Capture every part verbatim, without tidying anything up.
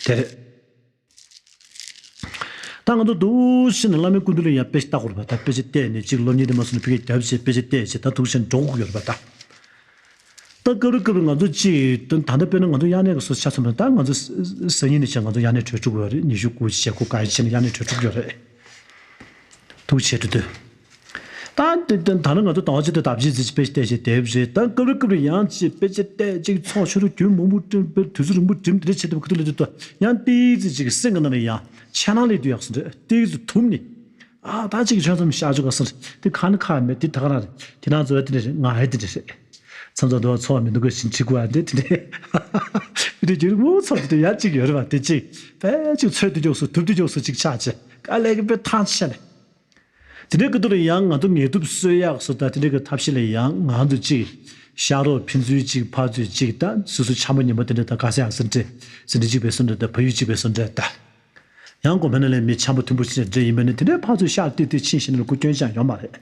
དེ་རེད། ད་ང་ཚོ་འདུག་ཕྱིན་ནས་བླ་མའི་སྐུ་མདུན་ལ་ཡང་དཔེ་ཆ་ལྟ་དགོས་རེད་པ། ད་དཔེ་ཆ་བལྟས་ནས་ཅིག་སློབ་གཉེར་དེ་མ་སོང་ནས་ཕ་གིར་རྒྱབ་བྱས་དཔེ་ཆ་བལྟས་བྱས་ད་འདུག་ཕྱིན་འགྲོ་དགོས་ཡོད་རེད་པ་ད། ད་སྐབས་རེ་སྐབས་རེ་ང་ཚོ་ཅིག་ད་ད་ལྟ་དཔེར་ན་ང་ཚོ་དབྱར་གནས་ཀྱི་སོ་ཆ་ཚང་མ་ད་ང་ཚོ་སང་ཉིན་ནས་བྱས་ང་ཚོ་དབྱར་གནས་གྲོལ་འགྲོ་གི་ཡོད་རེད། ཉི་ཤུ་དགུ་ཞེ་དགུ་ག་ཡི་ཕྱིན་ནས་དབྱར་གནས་གྲོལ་འགྲོ་གི་ཡོད་རེད། ཐུགས་ཆེ་དུ་དུ། ད་དེ་དེ་ད་ནི་ང་ཚོ་དང་བ་ཅི་ཏུ་དབ་ཅི་ཙི་ཅི་དཔེ་བལྟས་ཤེས་དེབ་རེད། ད་སྐབས་རེ་སྐབས་རེ་ཡང་ཅི་དཔེ་ཆ་བལྟས་ཅིག་ཚོགས་ཆུ་རུ་རྒྱུན་མང་པོ་བསྐྲུན་པའི་དུས་ཚོད་རིང་པོ་འགྲིམ་དེ་འདྲ་བྱེད་ཐུབ་ཁུ་ཐུ་ལ་དུ་དུ་ཡང་ཏིག་ཙི་ཅིག་སེམས་ཀྱི་ནང་ནས་ཡང་ཆད་སྣང་ལས་དུ་ཡག་སུ་འདྲ་ཏིག་ཙི་དུམ་ནི། ཨ་ད་ཅིག་ཆོས་མཚམས་ཤར་ཆོག་ག་སུ་དེ་ཁ་ནི་ཁ་མེད་དེ་ད་ག་རང་རེད། དེ་ནང་ཚོ་དེ་འདྲ་རེད། ང་ཧེ་དེ་འདྲ་རེད། མཚམས་མཚམས་དུ་བ་ཚོགས་མི་འདུག་ག་ཞིང་ཆི་གུ་ཨ་འདྲ་དེ་འདྲ་དེ་འདྲ་རྒྱུན་མང་ཚོགས་དེ་ཡང་ཅིག་ཡོད་རེད་བ། དེ་ཅིག་དཔེ་ཅིག་ཚོད་དུ་འཇོག་སུ་དུབ་དུ་འཇོག་སུ་ཅིག་ཆགས་ཅེ་དཀའ་ལས་ཀྱི་དཔེ་ཐང་ཆད་ནས། དེ་འདྲའི་སྐབས་དུ་ལ་ཡང་ང་ཚོ་ངལ་དུབ་གསོ་ཡག་སོ་ད་དེ་འདྲའི་གི་ཐབས་ཤེས་ལ་ཡང་ང་ཚོ་གཅིག་ཤག་རོགས་ཕན་ཚུན་གཅིག་ཕར་ཚུར་གཅིག་ད་སོ་སོ་འཆམ་པོ་ཉན་པོ་དེ་འདྲ་ད་ག་ས་ཡག་ཟིན་བྲིས་ཟིན་བྲིས་གཅིག་པའི་སོ་འདྲ་ད་ཕ་ཡུལ་གཅིག་པའི་སོ་འདྲ་ད། ཡང་གོ་མེད་ན་ལས་མི་འཆམ་པོ་མཐུན་པོ་ཕྱིན་ནས་འདྲ་ཡིན་པས་ན་དེ་འདྲའི་ཕར་ཚུར་ཤག་ཏི་ཏི་ཕྱིན་ཞིག་ན་ལ་ཁུ་སྐྱོན་ཅང་ཡོད་མ་རེད།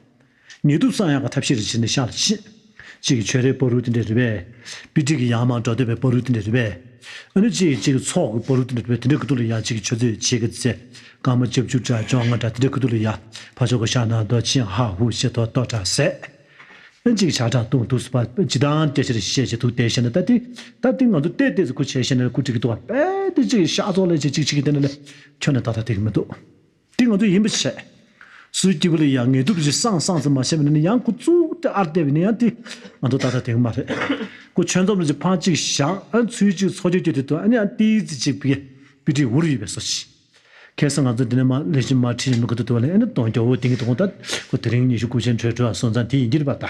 ངལ་དུབ་སངས་ཡག་གི་ཐབས་ཤེས་རེ་བྱས་ནས་ཤག་ལ་ཕྱིན། གཅིག་གིས་ཆོས་རའི་བར་དུ་དེ་འདྲ་རེད་པས། དཔེ་ཁྲིད་ཀྱི་ཡང་མ་འགྲོ་འདོད་པའི་བར་དུ་དེ་འདྲ་རེད་པས། ཨ་ནི་གཅིག་གིས་གཅིག་གི་ཚོགས་ཀྱི་བར་དུ་དེ་འདྲ་རེད་པས། དེ་འདྲའི་ཁུ་ཐུག་ལ་ཡང་གཅིག་གིས་ཆུ་ཚོད་གཅིག་གི་ཚེ་སྐར་མ་བཅུ་བཅུ་དྲུག་བཅོ་ལྔ་འདྲ་དེ་འདྲའི་ཁུ་ཐུག་ལ་ཡང་ཕ་ཕྱོགས་ཀྱི་ཤག་ན་རྡོ་ཆེན་ཧ་ཧུ་ཞེས་ཐོག་ལྟོ་འདྲ་ཟས། ཨ་ནི་གཅིག་ཇ་གྲང་བཏུང་འདུག་སུ་པ་ཇི་ལྟར་སྐད་ཆ་རེ་བཤད་བྱས་འདུག་བསྡད་བཤད་ན་ད་དེ་ད་དེ་ང་ཚོ་བལྟས་བལྟས་སུ་ཁུ་བྱས་བཤད་ན་ཁུ་འགྲིག་གི་འདུག་བ། དཔེ་དེ་གཅིག་ཤག་ཚོགས་ལས་བྱས་གཅིག་གཅིག་གི་དེ་ན་ལས་ཁྱོན་ནས་ཏག་ཏག་དེ་གི་མི་འདུག་འདི་ང་ཚོ་ཡིན་པ་བྱས། སུའི་སྐྱིད་པོ་ལ་ཡང་ངལ་དུབ་ཅིག་སངས་སངས་ཙམ་མ་བྱས་པ་ནི་ཡང་ཁོ་གཙུག་དེ་ཨར་བལྟས་པ་ནི་ཡང་དེ་ང་ཚོ་ཏག་ཏག་དེང་མ་རེད། ཁོ་ཆོས་མཚམས་ལ་ཅིག་ཕང་གཅིག་བཞག་ཨ་ཚུལ་གཅིག་ཚོགས་ཆོས་སྐྱོ་དེ་དུ་ཨ་ནི་ཡང་ཏིག་ཙི་གཅིག་པི་པི་ཏི་འུར་ཡོད་པའི་སོ་ཞིག་ཁ་སང་ང་ཚོ་འདི་ནས་མ་ལས་ཤིན་མ་ཁྲིད་ནས་མི་ག་དུ་དུ་བ་ལས་ཨ་ནི་གདོང་རྒྱ་བོ་དེང་གི་དུ་ཁོང་ད་ཁོ་དེ་རིང་ཉི་ཤུ་དགུ་ཆེན་གྲོལ་གྲོལ་སོང་ཙང་དེ་ཡིན་གྱི་རེད་པ་ད།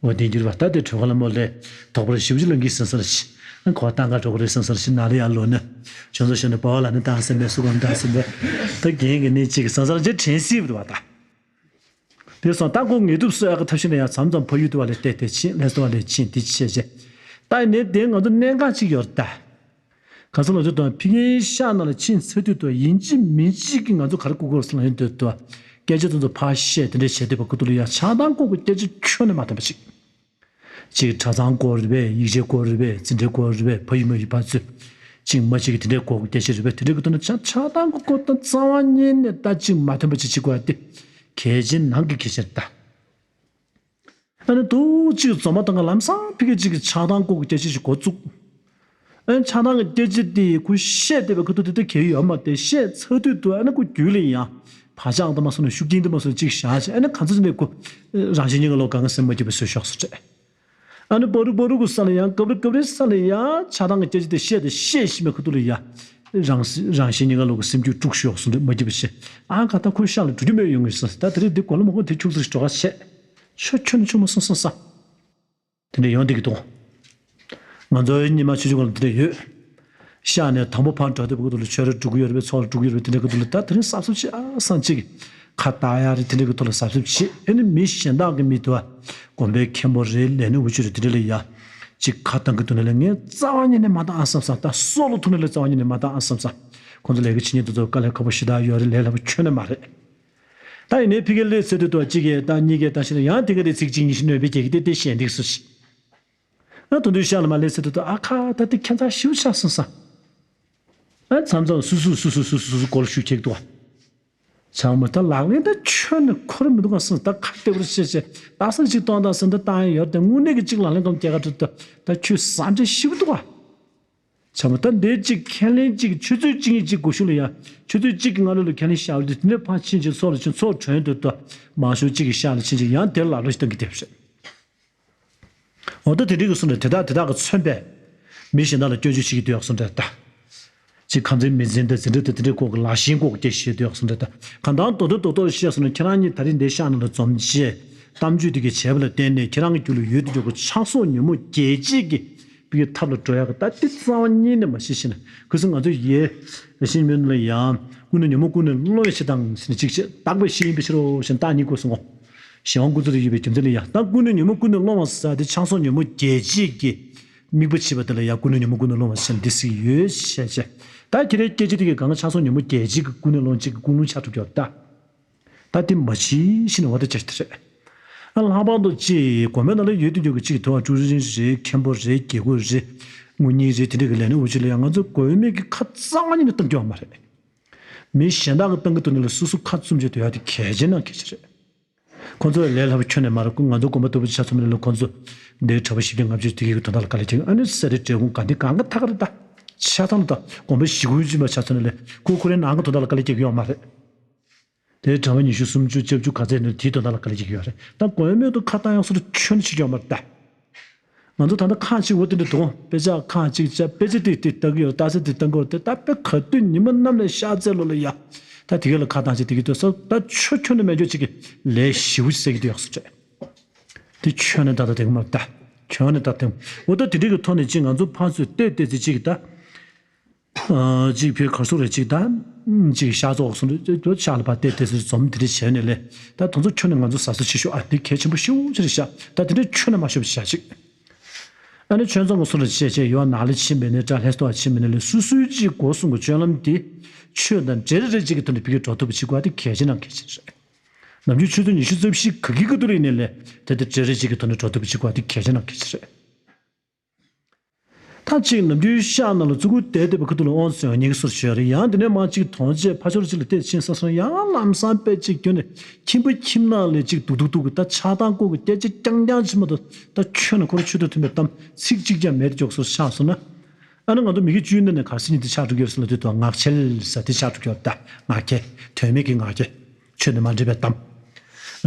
འོ་དེ་འགྱུར་བ་ལྟ་དེ་གྲོད་ཁོག་ལ་མོ་ལས་དོག་པར་ཞིབ་ཞིབ་ལ་འགི་སེང་སར་ཞི། ཁོ་ཏང་ག་གྲོགས་རེད་སེང་སར་ཞི་ན་ལ་ཡ་ལོ་ནི། བྱོན་སོ་ཞོན་ནས་བ་བ་ལ་ནི་བཏང་སེམས་པས་སུ་གམ་བཏང་སེམས་པས། ད་རྒན་གི་ནི་གཅིག་གི་སེང་སར་ཅི་དྲན་སྲིད་པ་རེད་བ་ད། དེ་སོང་ད་ཁོ་ངལ་དུབ་གསོ་ཡག་གི་ཐབས་ཤེས་ལ་ཡང་མཚམས་མཚམས་ཕ་ཡུལ་དུ་བ་ལས་བལྟས་བལྟས་ཕྱིན་ལས་སུ་བ་ལས་ཕྱིན་དེ་ཆེ་ཆེ། ད་ཡིན་ནའི་དེ་ང་ཚོ་གནད་འགག་ཅིག་ཡོད་རེད་ད། ག་ཚོད་ལ་ཚོད་དང་ཕི་ངའི་ཤག་ནང་ལ་ཕྱིན་ཚེ་དུས་དུ་ཡིན་གཅིག་མིན་གཅིག་གིས་ང་ཚོ་ག་རེ་བསྐུར་དགོས་སོང་ལ་ཡིན་དུས་དུ། སྐད་ཆ་དེ་ཚོ་ཕར་བཤད་དེ་འདྲས་བྱས་བསྡད་པ་ཁུ་ཐུག་ལ་ཡ་ཆགས་སྡང་སྐོར་གྱི་སྐད་ཆ་ཁྱོན་ནས་མ་ཐོན་པ་ཅིག་གཅིག་གྲྭ་ཚང་སྐོར་རེད་པས། ཡིག་ཆའི་སྐོར་རེད་པས། འཛིན་གྲྭའི་སྐོར་རེད་པས། ཕ་ཡུལ་མ་ཡུལ་ཕ་ཚོད་གཅིག་མ་གཅིག་གིས་དེ་འདྲས་སྐོར་གྱི་སྐད་ཆ་རེད་པས། དེ་འདྲས་ཀྱི་ཐོག་ནས་ཆགས་ཆགས་སྡང་གི་སྐོར་དང་རྩ་བ་ཉིད་ནས་ད་གཅིག་མ་ཐོན་པ་ཅིག་བྱེད་དགོས་ཏེ། གལ་ཆེན་ནང་གི་གལ་ཆེན་རེད་ད། ཨ་ནི་ཏོག་ཙམ་འཛོམས་མ་ཐག་ང་ལམ་སང་ཕི་གེ་གཅིག་གི་ཆགས་སྡང་ལྐོག་གི་སྐད་ཆ་ཞིག་འགོ་བཙུགས། ཨ་ནི་ཆགས་སྡང་གི་སྐད་ཆ་དེ་ཁོ་བཤད་བསྡད་པའི་ཁུ་ཐུག་དེ་ལྟ་གལ་ཡོད་མ་རེད། བཤད་ཚར་དུས་དུ་ཨ་ནི་ཁོ་རྒྱུད་ལ་ཡང་བག་ཆགས་དུ་མ་སོང་ནས་ཤུགས་རྐྱེན་དུ་མ་སོང་ནས་གཅིག་བཞག་བྱས་ཨ་ནི་གང་ཚ་ཅི་ནས་ཁོ་རང་བཞིན་སྙིང་ག་ལོག་གང་ག་སེམས་མ་སྐྱིད་པའི་བཟོས་ཤོག་སུ་སྤྲད། ཨ་ནི་བ་རུ་བ་རུ་གི་ས་ལ་ཡང་སྐབས་རེ་སྐབས་རེ་ས་ལ་ཡང་ཆགས་སྡང་གི་སྐད་ཆ་དེ་བཤད་དེ་བཤད་ཤི་མའི་ཁུ་ཐུག་ལ་ཡང་རང་རང་བཞིན་སྙིང་ག་ལོག་གི་སེམས་རྒྱུད་དཀྲུགས་ཤོག་སུ་འདྲ་མ་སྐྱིད་པ་བྱས་ཨ་ག་ད་ཁོའི་ཤག་ལ་འགྲོ་རྒྱུ་མེད་ཡོང་གི་ས་ད་དེ་རེད་འདི་གོ་ལ་མ་གོ་དེ་ཁྱུག་ཙམ་ཞིག་འགྲོ་ག་བྱས། ཆོ་ཁྱོད་ནི་ཆུང་མ་སོང་སོང་ས། དེ་འདྲ་ཡོང་བསྡད་ཀྱི་འདུག་ང་ཚོའི་ཉི་མ་ཆུང་ཆུང་སྒང་ལ་དེ་འདྲ་ཡོད། ཤག་ནས་དང་པོ་ཕར་འགྲོ་དུས་བུ་གུ་དུ་ལ་ཆོས་ར་འགྲོ་གི་ཡོད་རེད་པས། ཚོགས་ལ་འགྲོ་གི་ཡོད་རེད་པས། དེ་འདྲ་གི་དུ་ལ་ད་དེ་རིང་གཟབ་གཟབ་བྱེད་ཨ་སང་གཅིག་གིས་ཁ་བཏགས་ཡ་རེད། དེ་འདྲ་གི་ཐོག་ལ་གཟབ་གཟབ་བྱེད་ཨ་ནི་མི་གཞན་དག་གི་མི་དུ་བ་དགོན་པའི་མཁན་པོ་རེད་ལས་ནི་འུ་ཅུ་རེད་དེ་འདྲ་ལ་ཡ་གཅིག་ཁ་བཏང་གི་འདུག་ན་ལས་ངས་རྩ་བ་ཉིད་ནས་མ་བཏང་ཨ་བསམ་བསམ་ད་སྲོག་ལ་ཐུག་ན་ལས་རྩ་བ་ཉིད་ནས་མ་བཏང་ཨ་བསམ་བསམ་ཁོང་ཚོ་ལས་ཀ་བྱེད་མཁན་དེ་ཚོ་དཀའ་ལས་ཁག་པོ་ཞེ་དྲག་ཡོད་རེད། ལས་སླ་པོ་ཁྱོན་ནས་མ་རེད། ད་ཡིན་ནའི་ཕི་གེ་ལས་ཚེ་དུས་དུ་གཅིག་གིས་ད་གཉིས་གིས་ད་ཤི་ན་ཡང་དེ་ག་དེ་ཚིག་གཅིག་གཉིས་ཤིག་གནོད་པའི་རྒྱལ་གྱི་དེ་དེ་གཞན་སྡིགས་སུ་ཞིག་ཨ་དོན་དུ་ཤག་ལ་མ་ལས་ཚེ་དུས་དུ་ཨ་ཁ་ད་དེ་ཁྱད་མཚར་ཞིབ་ཆགས་སོང་ས། ཨ་མཚམས་མཚམས་སུ་སུ་སུ་སུ་སུ་སུ་སུ་སྐོར་ཞུ་ཁྱེག་འདུག་ཨ། ཚང་མ་ད་ལག་ལེན་ད་ཁྱོན་ནས་འཁོར་མི་འདུག་ག་སོང་ད་ཁ་ལྟེ་བར་བཤད་བཤད་ད་སང་གཅིག་གཏོང་དང་སང་ད་བཏང་ཡ་ཡོད་དེ་དངོས་གནས་ཀྱི་གཅིག་ལག་ལེན་གམ་རྒྱལ་ཁ་འགྲོ་ད་ད་ཁྱོད་ཟ་འདྲེ་ཞིབ་འདུག་ག་ཚང་མ་ད་འདས་གཅིག་ཁས་ལེན་གཅིག་ཆུ་ཚོད་གཅིག་གཉིས་གཅིག་སྒོ་ཤུགས་ལ་ཡ་ཆུ་ཚོད་གཅིག་གི་སྔ་ལོ་ལ་ཁས་ལེན་བཞག་རེད། དེ་ནས་ཕར་ཕྱིན་ཅིག་ཚོགས་ལ་ཕྱིན་ཚོགས་གྲོན་དུ་ད་མང་ཤོས་གཅིག་གི་ཤག་ལ་ཕྱིན་ཅིག་ཡང་དེར་ལག་ལོ་ཞིག་བཏང་གི་དེ་རེད། འོ་ད་དེ་འདྲའི་གི་གསུང་རེད། དེ་དག་དེ་དག་གི་མཚོན་པས་མི་གཞན་དག་ལ་སྐྱོན་བརྗོད་བྱེད་ཀྱི་འདུག་ཡག་གསུང་རེད་ད། ཅིག་ཁ་འཛིན་མི་འཛིན་དང་འཛིན་གྲྭ་དང་དེ་འདྲའི་སྐོར་གྱི་ལག་ཤེས་སྐོར་གྱི་སྐད་ཆ་བཤད་འདུག་ཡག་གསུང་རེད་ད། གང་ལྟར་རྡོག་རྡོག་རྡོག་རྡོག་བཤད་སོང་ན་ཁྱེད་རང་གཉིས་ད་རེས་འདིའི་ཤག་ནང་ལ་འཛོམས་རྗེས་གཏམ་བརྗོད་དེ་གའི་བྱས་པ་ལ་བརྟེན་ནས་ཁྱེད་རང་གི་རྒྱུད་ལ་ཡོད་དུ་འཇོག་གི་ཆགས་སོགས་ཉོན་མོངས་རྒྱས་བྱེད་ཀྱི་བི་གའི་ཐབས་ལ་འགྲོ་ཡག་གི་ད་དེ་རྩ་བ་ཉིད་ནས་མ་ཤེས་ཤེ་ན་གུ་སུ་ང་ཚོ་ཡེ་ཤིན་མིན་ལ་ཡང་ཀུན་ནས་ཉོན་མོངས་ཀུན་ནས་སློང་བའི་ཕྱིར་དང་ཟེར་ནས་ཅིག་བྱེད་དག་པའི་ཤེས་ཡིན་པའི་ཕྱིར་རོ་ཞེས་བདག་ཉིད་སྐུ་གསུང་ངོ་། གཞན་དབང་ཀུན་རྫོབ་ཏུ་ཡོད་པའི་རྒྱུ་མཚན་ལ་ཡང་ད་ཀུན་ནས་ཉོན་མོངས་ཀུན་ནས་སློང་བ་ཟེར་དེ་ཆགས་སོགས་ཉོན་མོངས་རྒྱས་བྱེད་ཀྱི་དམིགས་པ་བྱེད་པ་དེ་ལ་ཡང་ཀུན་ནས་ཉོན་མོངས་ཀུན་ནས་སློང་བ་ཟེར་འདི་སྲིད་ཡོད་ཤེས་བྱས། ད་ཁྱེད་རའི་སྐད་ཆ་དེ་གའི་གང་ག་ཆགས་སོགས་ཉོན་མོངས་རྒྱས་བྱེད་ཀྱི་ཀུན་ནས་སློང་བྱེད་ཀྱི་ཀུན་སློང་ཆགས་ཐུབ་ཀྱི་ཡོད་ད། ད་དེ་མ་ཕྱི་ཤི་ནས་འོ་ད་ཅེར་དེ་རེད། ཨ་ལྷག་པར་དུ་ཅི་གོ་མེད་ན་ལ་ཡོད་དུ་འཇོག་གི་ཅིག་དོ་བ་ཀྲུའུ་རིན་རེད། མཁན་པོ་རེད། དགེ་བསྐོས་རེད། ངུ་སྙིང་རྗེ་དེ་འདྲ་གི་ལས་སྣེ་འུ་ཅག་ལ་ཡང་ང་ཚོ་དགོས་མེད་ཀྱི་ཁ་རྩ་བ་ཉིད་ནས་གཏོང་རྒྱུ་ཡོད་མ་རེད། མི་གཞན་དག་གིས་གཏོང་གི་འདུག་ན་ལ་སོ་སོ་ཁ་བཙུམ་བྱས་སྡོད་ཡག་དེ་གལ་ཆེ་ན་གལ་ཆེ་རེད། ཁོ་ཚོ་ལ་ལས་སླ་པོ་ཁྱོན་ནས་མ་རེད། ཁོ་ང་ཚོ་དགོན་པ་ལྟ་བུ་ཆ་ཚང་མ་ལ་ཁོ་ཚོ་འདིའི་གྲྭ་པ་བཞི་བརྒྱ་ལྔ་བཅུ་དེ་གི་དོན་དག་ལ་དཀའ་ལས་ཁྱེར། ཨ་ནི་སེ་རའི་འབྲས་སྤུངས་དགའ་ལྡན་གང་ག་ཐག་རེད། ད་ཆ་ཚང་ལ་ད་དགོན་པ་བཞི་དགུ་ཅིག་མ་ཆ་ཚང་ལ་ཁོ་ཁོ་རའི་ནང་གི་དོན་དག་ལ་དཀའ་ལས་ཁྱེར་གི་ཡོད་མ་རེད། དེའི་གྲྭ་པ་ཉི་ཤུ་སུམ་ཅུ་བཅུ་བཅུ་ག་ཚད་ནས་དེའི་དོན་དག་ལ་དཀའ་ལས་ཁྱེར་གི་ཡོད་རེད། ད་དགོས་མེད་དུ་ཁ་བཏང་ཡག་སོ་སོ་ཁྱོན་ནས་བྱེད་ཀྱི་ཡོད་མ་རེད་ད། ང་ཚོ་ད་ལྟ་ཁག་ཅིག་འོ་དེ་འདྲ་འདུག་དཔེ་ཆ་ཁག་ཅིག་བྱ། དཔེ་ཆ་དེ་དེ་ལྟ་གི་ཡོད། རྟགས་གསལ་དེ་བཏང་གི་ཡོད་དེ། ད་དཔེ་ག་དུས་ཉི་མ་གནམ་ལ་ཤར་ཚད་ལོ་ལ་ཡ། ད་དེ་ག་ལ་ཁ་བཏང་བྱེད་དེ་གི་འདུག་ས། ད་ཆོ་ཁྱོན་ནས་མེད་འཇོག་ཅིག་གི་ལས་ཞེ་པོ་ཅིག་ཟེར་གི་འདུག་ཡག་སོ་བྱས། དེ་ཁྱོན་ནས་ད་ལྟ་དེ་གི་མ་ད། ཁྱོན་ནས་ད་དེ། འོ་ད་དེ་འདྲ་གི་ཐོག་ནས་ཅིག་ང་ཚོ་ཕར་ཚུར་བལྟས་བལྟས་ཚེ་ཅིག་གི་ད། ཨ་གཅིག་བོད་གར་སོང་རེད། གཅིག་ད། གཅིག་ཤག་ཚོགས་སོང་རེད། ཤག་ལ་ཕར་བལྟས་བལྟས་ཚེ་འཛོམས་དེ་འདྲ་བྱས་ནས་ལས། ད་དེ་ཚོ་ཁྱོན་ནས་ང་ཚོ་ཟ་ས་ཆེ་ཤོས་ཨ་འདི་གལ་ཆེན་པོ་ཤོས་ཅིག་རེད་ཤག་ད་དེ་འདྲ་ཁྱོན་ནས་མ་ཤོབ་བྱ་ཅིག་ཨ་ནི་ཆོས་ཚོགས་ཀྱི་སོང་རེད་བྱས་བྱས་ཡོད་ནག་ལ་ཕྱིན་པའི་ནས་དགྲ་ལྷན་སྟོང་ཕྱིན་པའི་ནས་ལས་སོ་སོའི་གཅིག་སྒོ་སྲུང་གི་སྤྱོད་ལམ་དེ་ཆོས་དང་འབྲེལ་རེ་རེ་གཅིག་གི་ཐོག་ནས་ཕ་གིར་འགྲོ་ཐུབ་པ་བྱེད་དགོས་ཨ་འདི་གལ་ཆེ་ན་གལ་ཆེ་རེད། ནམ་རྒྱུན་ཆུ་ཚོད་ཉི་ཤུ་རྩ་བཞི་ག་གི་ག་དུས་ལ་ཡིན་ནའི་ལས་དེ་ལྟར་འབྲེལ་རེ་གཅིག་གི་ཐོག་ནས་འགྲོ་ཐུབ་པ་བྱེད་དགོས་ཨ་འདི་གལ་ཆེ་ན་གལ་ཆེ་རེད། ད་གཅིག་ནམ་རྒྱུན་ཤག་ནང་ལ་ཙུ་གུ་བསྡད་བསྡད་པ་ཁ་ཐུག་ལ་ཨོང་སོང་ཉིན་གྱི་སོར་ཞོར་རེད། ཡང་དེ་ནས་མར་གཅིག་དོང་བཅས་ཕ་ཆོར་གཅིག་ལ་བལྟས་ཕྱིན་ས་སོང་ཡང་ལམ་སང་དཔེ་གཅིག་གྱོན་ནས་ཁྱིམ་པ་ཁྱིམ་ནང་ལ་གཅིག་འདུག་འདུག་འདུག་གི་ད་ཆགས་སྡང་ལྐོག་གི་སྐད་ཆ་རྐྱང་རྐྱང་ཕྱིན་མ་གཏོགས་ད་ཁྱོད་ནས་ཁོ་རང་ཆུ་ཐོག་ཐོན་པའི་གཏམ་ཚིག་གཅིག་ཀྱང་མེད་དེ་མགྱོགས་སོར་ཆགས་སོང་ན། ཨ་ནི་ང་ཚོ་མི་གི་བཅུད་ནང་ནས་གར་སི་ཉིད་དེ་ཆགས་འགྲོ་གི་ཡོད་ཟེར་ལ་དུས་དང་ངག་འཁྱལ་ཟེར་དེ་ཆགས་འགྲོ་གི་ཡོད་ད། ངག་འཁྱལ་དོན་མེད་ཀྱི་ངག་འཁྱལ་ཆོས་དང་མ་འདྲེས་པའི་གཏམ།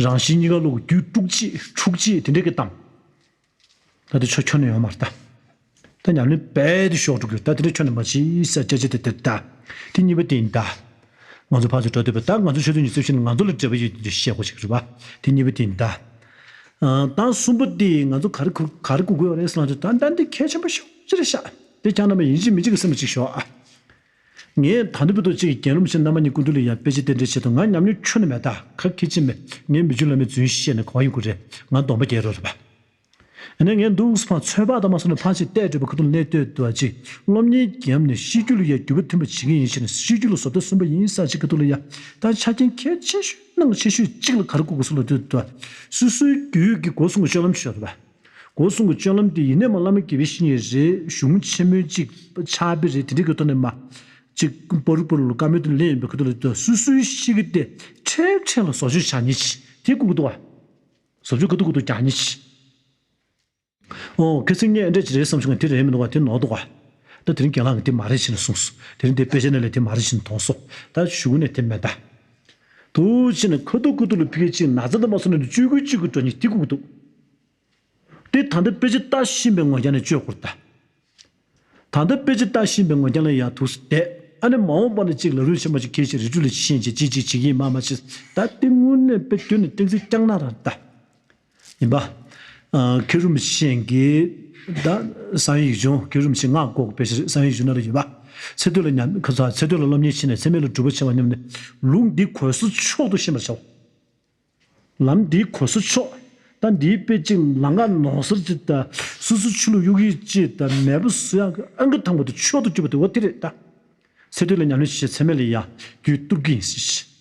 རང་བཞིན་གཉིས་ཀ་ལོག་རྒྱུ་དཀྲུག་ཅིག་འཁྲུག་ཅིག་དེ་འདྲས་ཀྱི་གཏམ། ད་དེ་ཆོ་ཁྱོན་ནས་ཡོང་མ་རེད་ད། ད་ཉམས་ལེན་རྦད་དེ་ཤོར་འགྲོ་གི་ཡོད་ད། དེ་འདྲས་ཁྱོན་ནས་མ་བྱེད་ཟེར་ཅེ་ཅེ་དེ་དེ་ད། དེ་གཉིས་པ་དེ་ཡིན་ད། ང་ཚོ་ཕར་ཚུར་འགྲོ་འདོད་པ་ད་ང་ཚོ་ཆོས་དོན་ཉི་ཚེ་བཞིན་ང་ཚོ་ལ་འབྲེལ་བ་ཡོད་དེ་བཤད་དགོས་ཞིག་རེད་པ། དེ་གཉིས་པ་དེ་ཡིན་ད། ཨ་ད་གསུམ་པ་དེ་ང་ཚོ་ག་རེ་གོ་ག་རེ་གོ་དགོས་རེད་ཟེར་ན་ད་ད་འདི་གལ་ཆེན་པོ་ཤོག་ཅི་རེད་ཤག་དེ་ཀྱང་རྣམ་པ་ཡིན་གཅིག་མིན་གཅིག་གི་སེམས་ལ་གཅིག་ཤོག་ཨ། ངས་ད་ལྟ་བར་དུ་གཅིག་རྒན་རིན་པོ་ཆེ་རྣམ་པ་གཉིས་སྐུ་མདུན་ལ་ཡང་དཔེ་ཆ་རྟེན་འབྲེལ་བྱེད་དུ་ང་ཉམས་མྱོང་ཁྱོན་ནས་མེད་ད་ག་གི་ཅི་མེད། ངའི་མི་ཆུང་བླ་མའི་རྫུན་བཤད་ནས་ག་བ་ཡིན་དགོས་རེད། ང་གདོང་པ་རྒྱལ་རོགས་རེད་པ། ཨ་ནི་ངས་འདུག་སེ་ཕར་ཚོད་དཔག་དང་མ་སོང་ནས་ཕར་ཕྱིན་བལྟས་སྤྲོས་པ་ཁ་ཐུག་གནས་སྡོད་དུ་བ་ཅིག་སློབ་གཉེར་བརྒྱབ་ནས་ཤེས་རྒྱུད་ལ་ཡང་འགྱུར་བ་ཐོན་པ་བྱེད་ཀྱི་ཡིན་ཞེས་ནས་ཤེས་རྒྱུད་ལ་བཟོ་ལྟ་གསུམ་པ་ཡིན་ས་ཅིག་ཁ་ཐུག་ལ་ཡ་ད་ཆ་རྐྱེན་གལ་ཆེ་ཤོས་ནང་ཆེ་ཤོས་གཅིག་ལ་ག་རེ་དགོས་དགོས་སུ་ལ་ལྟོས་དུ་བ་སོ་སོའི་རྒྱུད་ཀྱི་སྒོ་སྲུང་གི་སྤྱོད་ལམ་ཤོད་རེད་པ། སྒོ་སྲུང་གི་སྤྱོད་ལམ་དེ་ཡིན་ནས་མ་བླ་མ་དགེ་བའི་བཤེས་གཉེན་རེད། གཞུང་ཆེན་མོའི་གཅིག་ཕྱག་དཔེ་རེད། དེ་འདྲའི་གི་ཐོག་ནས་མ་གཅིག་པོ་རུ་པོ་རུ་ལ་བཀའ་མོལ་དུ་ལེན་ཡོད་པའི་ཁ་ཐུག་ལ་ལྟོས་སོ་སོའི་ཤེས་ཀྱི་དེ་འཕྲལ་འཕྲལ་ལ་བཟོ་བཅོས་བྱ་ཉེས་ཆེ་དེ་དགོས་ཀྱི་འདུག་བ། བཟོ་བཅོས་ག་དུས་ག་དུས་རྒྱག་ཉེས་ཆེ། ཨོ་ཁ་སང་ངས་ཨེ་འདྲ་ཅིག་རེད་བསམ་བྱུང་ང་དེ་རེད་མི་འདུག་བ། དེ་ནོར་འདུག་བ། ད་དེ་རིང་རྒན་ལགས་ཀྱིས་དེ་མ་རེད་ཅེས་ནས་གསུངས་སོ། དེ་རིང་དེ་དཔེ་ཆ་ནང་ལས་དེ་མ་རེད་ཅེས་ནས་མཐོང་སོ། ད་གཞུག་ནས་དེ་མེད་ད། དུ་ཕྱིན་ནས་ཁ་ཐུག་ཁ་ཐུག་ལ་ཕ་གི་གཅིག་ན་ཚ་དང་མ་སོང་ནས་བཅོས་ཁུལ་བཅོས་ཁུལ་འགྲོ་ཉེས་དེ་སྒུག་གི་འདུག་དེ་ད་ལྟ་དཔེ་ཆ་ལྟ་བཞིན་པའི་ངོ་རྒྱ་ནས་བཅོས་དགོས་ད། ད་ལྟ་དཔེ་ཆ་ལྟ་བཞིན་པའི་ངོ་རྒྱ་ལ་ཡང་ཐུགས་སུ་བསྡད། ཨ་ནི་མ་འོངས་པ་ན་གཅིག་ལ་རུང་ཆེན་པོ་ཅིག་ཁྱེད་ཀྱིས་རི་ཁྲོད་ལ་ཕྱིན་ཅིག་ཅིག་ཅིག་བྱེད་ཀྱི་ཡིན་མ་མ་བྱེད་ད། དེ་དངོས་གནས་དཔེ་དོན་ནི་གཏན་ཚིགས་རྐྱང་ན་ར་ད། ཡིན་པ། ཨ་མཁས་རུ་མི་ཤེས་ཀྱི་ད་གསང་བའི་ཡིག་ཆུང་མཁས་རུ་མི་ཤེས་ངག་ལྐོག་པའི་གསང་བའི་ཡིག་ཆུང་ན་ར་ཡོད་པ། ཚེ་སྟོད་ལ་ཉམས་ཁ་ཚ་ཚེ་སྟོད་ལ་སློབ་གཉེར་ཕྱིན་ནས་ཚེ་སྨད་ལ་སྒྲུབ་པ་བྱེད་པ་སྙམ་ནས་ལུང་འདི་གོལ་ས་མཆོག་ཏུ་ཤེས་པར་བྱའོ། ལམ་འདིའི་གོལ་ས་མཆོག་ད་འདིའི་དཔེ་གཅིག་ལམ་ཁ་ནོར་སར་གཅིག་དང་སོ་སོ་ཆུ་ལ་གཡུག་ཡིག་གཅིག་དང་མེས་པོ་བཟོ་ཡག་གི་ཨང་ཀི་དང་པོ་དེ་མཆོག་ཏུ་གྱུར་པ་དེ་འོ་དེ་རེད་ད། ཚེ་སྟོད་ལ་ཉམས་ལེན་བྱེད་ཚེ་སྨད་ལ་ཡ་རྒྱུད་གཏུབ་ཀྱི་ཡིན་ཟེར།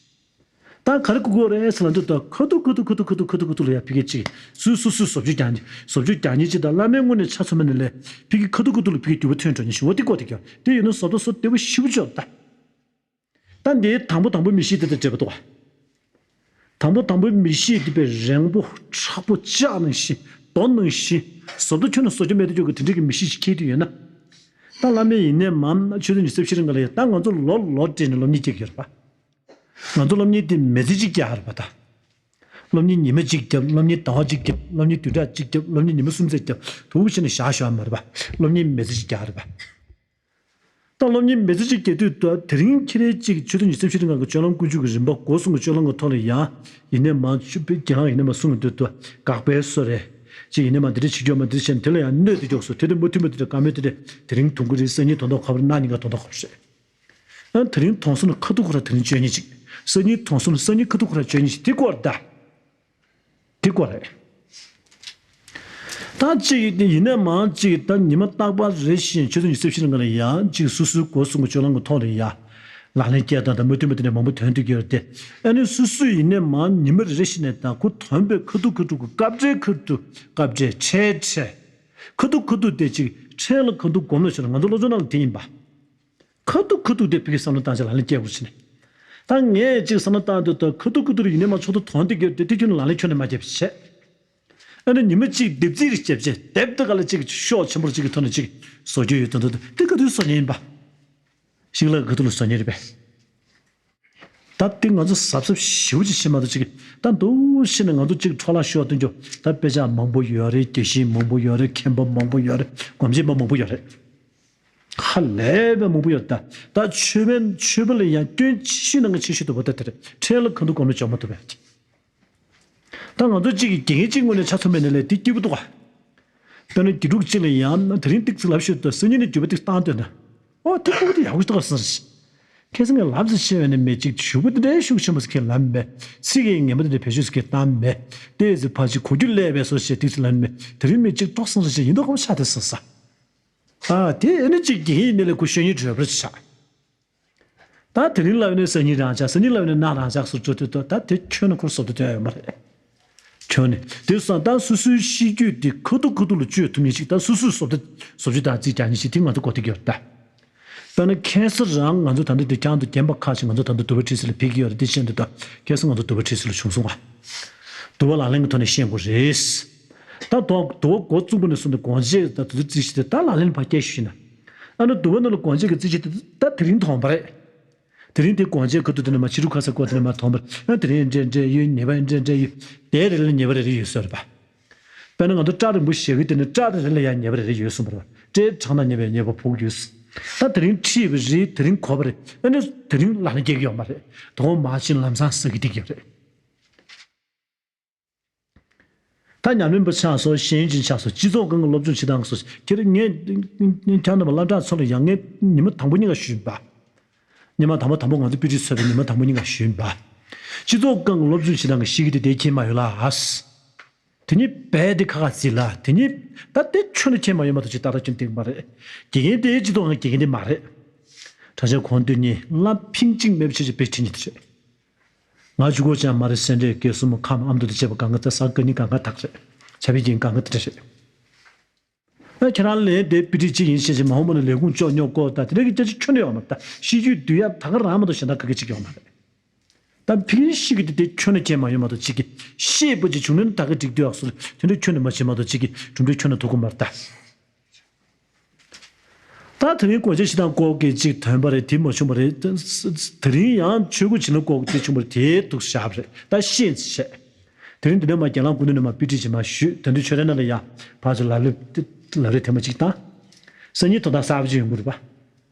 ད་ག་རེ་དགོས་དགོས་རེད་ཟེར་ལ་འདུག་ད་ཁ་ཐུག་ཁ་ཐུག་ཁ་ཐུག་ཁ་ཐུག་ཁ་ཐུག་ཁ་ཐུག་ལ་ཡ་ཕ་གི་གཅིག་སོ་སོ་སོ་བཟོ་བཅོས་རྒྱག་ནི་བཟོ་བཅོས་རྒྱག་ནི་གཅིག་དང་བླ་མའི་ངོས་ནས་ཆ་ཚང་མ་ནས་ལས་ཕ་གི་ཁ་ཐུག་ཁ་ཐུག་ལ་ཕ་གི་འགྱུར་བ་ཐོན་འགྲོ་ནི་ཞིག་འོ་དེ་དགོས་དེ་ཀྱང་དེ་ཡིན་ན་བཟོ་ལྟ་བཟོ་བདེ་པོ་ཞེ་པོ་ཅིག་ཡོད་ད། ད་འདིའི་དང་པོ་དང་པོ་མི་གཤིས་དེ་དང་འབྲེལ་བ་འདུག་བ། དང་པོ་དང་པོའི་མི་གཤིས་དེ་དཔེ་རན་པོ་མཁྲེགས་པོ་ལྕགས་ནང་བཞིན་རྡོ་ནང་བཞིན་བཟོ་ལྟ་ཁྱོན་ནས་བཟོ་རྒྱུ་མེད་དུ་འཇོག་གི་དེ་འདྲའི་གི་མི་གཤིས་ཤིག་འཁྱེར་དུ་ཡོད་ན། ད་བླ་མས་ཡིན་ནའི་མ་ཆོས་དོན་གྱི་སེམས་ཤེས་རིང་ག་ལ་ཡོད་ད་ང་ཚོ་ལོ་ལོ་སྤྲད་ནས་སློབ་གཉེར་སྐྱེལ་གྱི་ཡོད་རེད་པ། ང་ཚོ་སློབ་གཉེར་དེ་མི་ཚེ་གཅིག་རྒྱག་རེད་པ་ད། སློབ་གཉེར་ཉི་མ་གཅིག་རྒྱབ་སློབ་གཉེར་ཟླ་བ་གཅིག་རྒྱབ་སློབ་གཉེར་བདུན་ཕྲག་གཅིག་རྒྱབ་སློབ་གཉེར་ཉི་མ་གསུམ་ཚེ་རྒྱབ་དུ་བྱས་ནས་བཞག་ཞོག་མ་རེད་པ། སློབ་གཉེར་མི་ཚེ་གཅིག་རྒྱག་རེད་པ། ད་སློབ་གཉེར་མི་ཚེ་གཅིག་རྒྱག་དུས་ད་དེ་རིང་ཁྱེད་རའི་གཅིག་ཆོས་དོན་གྱི་སེམས་ཤེས་རིང་ལ་གི་སྤྱོད་ལམ་ཀུན་སྤྱོད་ཀྱི་རིམ་པ་སྒོ་གསུམ་གྱི་སྤྱོད་ལམ་གྱི་ཐོག་ལ་ཡང་ཡིན་ནའི་མ་ཆུ་པའི་རྒན་ལགས་ཡིན་ནའི་མ་གསུང་གི་འདུག་ཏུ་དགག་པའི་བཟོ་རེད། ཅིག་ཡིན་ནའི་མ་འདི་འདྲ་བྱེད་རྒྱུ་མ་འདི་འདྲ་བྱས་ནས་དེ་ལ་ཡང་གནོད་དུ་འཇོག་སོ་དེ་འདྲ་མུ་མཐུད་མ་འདི་འདྲ་བཀའ་མོལ་དེ་འདྲ་དེ་རིང་དུང་གི་རེད། སང་ཉིན་དོན་དག་ཁ་པར་གནངས་ཉིན་ཀ་དོན་དག་ཁ་པར་རེད། ཨ་དེ་རིང་དོན་སོང་ན་ཁ་ཐུག་ཁོ་ར་དེ་རིང་བཅོས་ཉེས་ཅིག་སང་ཉིན་དོན་སོང་ན་སང་ཉིན་ཁ་ཐུག་ཁོ་ར་བཅོས་ཉེས་ཅིག་དེ་སྐོར་ད། དེ་སྐོར་རེད། ད་གཅིག་ཡིན་ནའི་མང་གཅིག་ད་ཉི་མ་རྟག་པར་རེ་བཞིན་ཆོས་དོན་གྱི་སེམས་ཤེས་ལ་ང་ལ་ཡང་གཅིག་སོ་སོའི་སྒོ་གསུམ་གྱི་སྤྱོད་ལམ་གྱི་ཐོག་ལ་ཡང་ལག་ལེན་བསྐྱལ་སྟངས་དང་མུ་མཐུད་མུ་མཐུད་ནས་མང་པོ་ཐོན་ཐུབ་ཀྱི་ཡོད་རེད་དེ། ཨ་ནི་སོ་སོས་ཡིན་ནའི་མང་ཉི་མ་རེ་རེ་བཞིན་ནས་ད་ཁོ་ཐོན་པའི་ཁ་ཐུག་ཁ་ཐུག་གི་སྐབས་འབྲེལ་ཁ་ཐུག་སྐབས་འབྲེལ་འཕྲལ་འཕྲལ། ཁ་ཐུག་ཁ་ཐུག་དེ་གཅིག་ ཕྲན་ལ་ཁ་ཐུག་སྒོམ་ལ་ཤོར། ང་ཚོ་སློབ་སྦྱོང་ནང་ལ་དེ་ཡིན་པ། ཁ་ཐུག་ཁ་ཐུག་དེ་ཕ་གི་བསམ་བློ་བཏང་བྱས་ལག་ལེན་བཀལ་དགོས་ཟེར་ནས། ད་ངས་ཅིག་བསམ་བློ་བཏང་དུས་ད་ཁ་ཐུག་ཁ་ཐུག་རེ་ཡིན་ནའི་མ་ཕྱོགས་མཐོ་དོན་དེ་གྱུར་ཏེ་དེ་ཁྱོན་ནས་ལག་ལེན་ཁྱོན་ནས་མ་བརྒྱབ་པ་བྱས། ཨ་ནི་ཉི་མ་གཅིག་སྡེབ་རྩིས་རེ་བརྒྱབ་བྱས་སྡེབ་དེ་ག་ལ་ཅིག་ཤུགས་ཆེན་པོ་ཅིག་གི་ཐོག་ནས་ཅིག་བཟོ་རྒྱུ་ཡོད་དོན་དུ་དེ་ག་དུས་བཟོ་མཁན་ཡིན་པ། ཤིང་ལ་ག་དུས་ལ་བཟོ་མཁན་རེད་པས། ད་དེ་ང་ཚོ་གཟབ་གཟབ་ཞེ་པོ་ཅིག་བྱེད་མ་ཐུབ་ཅིག་ད་འདུག་བྱས་ནས་ང་ཚོ་ཅིག་འཕྲོ་བརླག་ཤོར་སྟོན་རྒྱུ་ད་དཔེ་ཆ་མང་པོ་ཡོད་རེད། དགེ་བཤེས་མང་པོ་ཡོད་རེད། མཁན་པོ་མང་པོ་ཡོད་རེད། སྒོམ་ཆེན་པ་མང་པོ་ཡོད་རེད། ཧ་ལས་པའི་མང་པོ་ཡོད་ད། ད་ཆོས་པའི་ཆོས་པ་ལ་ཡང་སྐྱོན་ཆེ་ཤོས་ནང་གི་ཆེ་ཤོས་དུ་བ་ད་དེ་རེད། ཕྲན་ལ་ཁ་ཐུག་སྒོམ་ལ་འཇོག་མ་ཐུབ་པས། ད་ང་ཚོ་གཅིག་གིས་དགེ་རྒན་གཅིག་ངོས་ནས་ཆ་མཚོན་པའི་ནས་ལས་དེ་སྐྱིད་པོ་འདུག་ག་དཔེར་ན་དགེ་ཕྲུག་གཅིག་ལ་ཡང་དེ་རིང་ཏིག་ཙི་ལབ་ཤོད་དུ་སང་ཉིན་ནས་རྒྱུག་པ་ཏིག་བཏང་འདོད་ན། ཨོ་དེ་ཁོ་དེ་ཡག་པོ་ཞིག་འདུག་ག་ཟེར། ཁ་སང་ངས་ལབ་ཙི་ཆེ་བས་ནས་མི་གཅིག་ཞུ་བ་དེ་འདྲའི་ཤུགས་ཆེན་པོ་ཟེར་ཁས་ལབ་མེད། ཚིག་གི་ངན་པ་དེ་འདྲ་བེད་སྤྱོད་ཟེར་ཁས་བཏང་མེད། ཏེ་ཟེར་ཕ་ཅིག་གོ་རྒྱུ་ཀླད་པའི་སོ་ཞེས་ཏིག་ཙི་ལབ་མེད། དེ་རིང་མི་གཅིག་ཏོག་སང་ཟེར་ཞེས་ཡིན་མདོག་ཁ་པོ་ཆགས་དེ་ཟེར་ས། ཨ་དེ་ཨེ་ནི་གཅིག་དགེ་རྒན་ཡིན་ནི་ལས་ཁོ་ཤེས་ཉིན་བྲོས་པར་ཆགས། ད་དེ་རིང་ལབ་ནས་སང་ཉིན་རང་ཅག་སང་ཉིན་ལབ་ནས་གནངས་རང་ཅག་སོར་བཅོས་དུས་ད་དེ་ཁྱོན་ནས་ཁོར་བཟོ་དུ་དོན་ཡོད་མ་རེད། ཁྱོན་ནས་དེ་སང་ད་སོ་སོའི་གཤིས་རྒྱུད་དེ་ཁ་ཐུག་ཁ་ཐུག་ལ་བཅོས་ཐུབ་ཉིན་ཞིག་ད་སོ་སོས་བཟོ་དུ་བཟོ་བཅོས་དང་རྩིས་རྒྱག་ཉིན་ཞིག་དེ་ང་ཚོ་གོ་ཐིག་ཡོད་ད། དཔེར་ན་ཁ་སང་རང་ང་ཚོ་ད་འདི་དེ་རྐྱང་དུ་རྒན་པ་ཁག་ཅིག་ང་ཚོ་ད་འདི་དུ་བ་ཁྲིད་ས་ལ་ཕེབས་ཀྱི་ཡོད་རེད། དེ་བཤད་འདི་ད་ཁ་སང་ང་ཚོ་དུ་བ་ཁྲིད་ས་ལ་བྱུང་སོང་བ། དུ་བ་ལག་ལེན་གྱི་ཐོག་ནས་ཤེས་དགོས་རེད། ད་དོ་དོ་འགོ་བཙུགས་པ་ནས་བཟུང་སྟེ་དགོངས་བཞེས་དང་དུ་རྩིས་ཞིག་དེ་ད་ལག་ལེན་ཕར་སྐྱེལ་ཞུས་ན། ཨ་ནི་དུ་བ་ནང་ལ་དགོངས་བཞེས་ཀྱི་རྩིས་ཞིག་དེ་ད་དེ་རིང་ཐོན་པ་རེད། དེ་རིང་དེ་དགོངས་བཞེས་ཁ་ཐུག་དེ་ནས་མ་ཕྱི་རུ་ཁ་ས་སྐོར་དེ་ནས་མ་ཐོན་པ་རེད། ཨ་དེ་རིང་འདྲེ་འདྲེ་ཡོད། ཉེས་པ་འདྲེ་འདྲེ་ཡོད། དེ་རེ་ལ་ཉེས་པ་རེ་རེ་ཡོད་ཟེར་བ། དཔེར་ན་ང་ཚོ་སྐྲ་རིང་པོ་བཞག་གི་དེ་ནས་སྐྲ་དེ་རེ་ལ་ཡང་ཉེས་པ་རེ་རེ་ཡོད་གསུངས་པ་རེད། སྐྲའི་གྲངས་ན་ཉེས་པའི་ཉེས་པ་ཕོག་ཡོད། ད་དེ་རིང་ཁྲིད་པ་རེད། དེ་རིང་གོ་བ་རེད། ཨ་ནི་དེ་རིང་ལག་ལེན་སྐྱེལ་གི་ཡོད་མ་རེད། དོ་དགོང་མ་ཕྱིན་ལམ་སང་ཟ་གི་བསྡད་ཀྱི་ཡོད་རེད། ད་ཉམས་ལེན་པ་ཆགས་སོང་། ཤེས་ཡོན་ཅན་ཆགས་སོང་། སྤྱི་ཚོགས་སྒང་གི་སློབ་སྦྱོང་བྱེད་སྟངས་སོགས་ཁྱེད་རང་ངས་ཁྱེད་རྣམ་པ་བླ་བྲང་ཚོ་ལ་ཡང་ངས་ཉི་མ་དང་པོ་ཉིན་ཀ་ཞུས་པ། ཉི་མ་དང་པོ་དང་པོ་ང་ཚོ་དཔེ་ཁྲིད་ཚོགས་པའི་ཉི་མ་དང་པོ་ཉིན་ཀ་ཞུས་པ། སྤྱི་ཚོགས་སྒང་གི་སློབ་སྦྱོང་བྱེད་སྟངས་ཀྱི་ཤེས་ཀྱི་དེ་དེ་ཁྱེད་མ་ཡོད་ལ་ཨ། དེ་ཉིད་རྦད་དེ་ཁ་ཁ་ཟིག་ལ་དེ་ཉིད་ད་དེ་ཁྱོན་ནས་ཁྱེད་མ་ཡོད་མ་གཏོགས་ཅིག་ཏག་ཏག་ཁྱོན་དེ་མ་རེད། དགེ་རྒན་དེ་སྤྱི་ཚོགས་ནང་དགེ་རྒན་དེ་མ་རེད། དྲ་ཆ་གོང་དུ་ནི་བླ་ཕིང་གཅིག་མེད་པ་ཆེ་ཆེ་དཔེ་ཁྲིད་ཉིད་དེ་རེད། ང་གཅིག་པོ་ཅང་མ་རེད། སེ་འབྲས་དགེ་གསུམ་ཁམས་ཨ་མདོ་དང་བཅས་པ་གང་ག་ད་ས་ག་ནི་གང་ག་དག་རེད། བྱ་བའི་རྒྱན་གང་ག་དེ་རེད། ཨ་ཁྱེད་རང་ལན་དེ་དཔེ་ཁྲིད་ཅིག་ཡིན་ཞེས་ཅིག་མ་འོངས་པ་ན་ལས་ཁུངས་ལྕོགས་རྙོག་སྐོར་དང་དེ་འདྲ་གི་སྐད་ཆ་ཁྱོན་ནས་ཡོང་མ་རེད། ད་ཤེས་རྒྱུད་བསྡུ་ཡག་ད་ག་རང་མ་གཏོགས་གཞན་དག་ག་གི་ཅིག་ཡོང་མ་རེད། ད་ཕིང་ཤིག་གི་དེ་དེ་ཁྱོན་ནས་ཁྱེད་མ་ཡོང་མ་གཏོགས་ཅིག་གི་ཤེས་པ་ཅིག་བྱུང་ནས་ད་ག་འགྲིག་འདུག་ཡག་སོ་དེ་འདྲ་ཁྱོན་ནས་མ་བྱེད་མ་གཏོགས་ཅིག་གི་གྲུབ་འབྲས་ཁྱོན་ནས་ཐོབ་གི་མ་རེད་ད། ད་དེ་རིང་དགོངས་བཞེས་ཞུ་སྟངས་སྐོར་གྱི་ཅིག་ཐོན་པ་རེད། དེ་མ་བྱུང་བ་རེད། དེ་རིང་ཡང་ཆོས་སྐུ་བྱིན་རླབས་སྐོར་གྱི་དེ་བྱུང་བ་རེད། དེ་འདུག་བཞག་པ་རེད། ད་ཤེས་ཚེ་བྱས། དེ་རིང་འདི་ནས་མ་རྒྱལ་ལམ་ཀུན་ཏུ་ནས་མ་དཔེ་ཁྲིད་ཅིག་མ་ཞུས། དོན་དུ་ཆོས་རའི་ནང་ལ་ཡང་ཕར་ཚུར་ལབ་རེས་ལབ་རེས་ཐེངས་མ་གཅིག་བཏང་། སང་ཉིན་ཐོག་མཐའ་གསར་པ་ཅིག་ཡོང་གི་རེད་པ།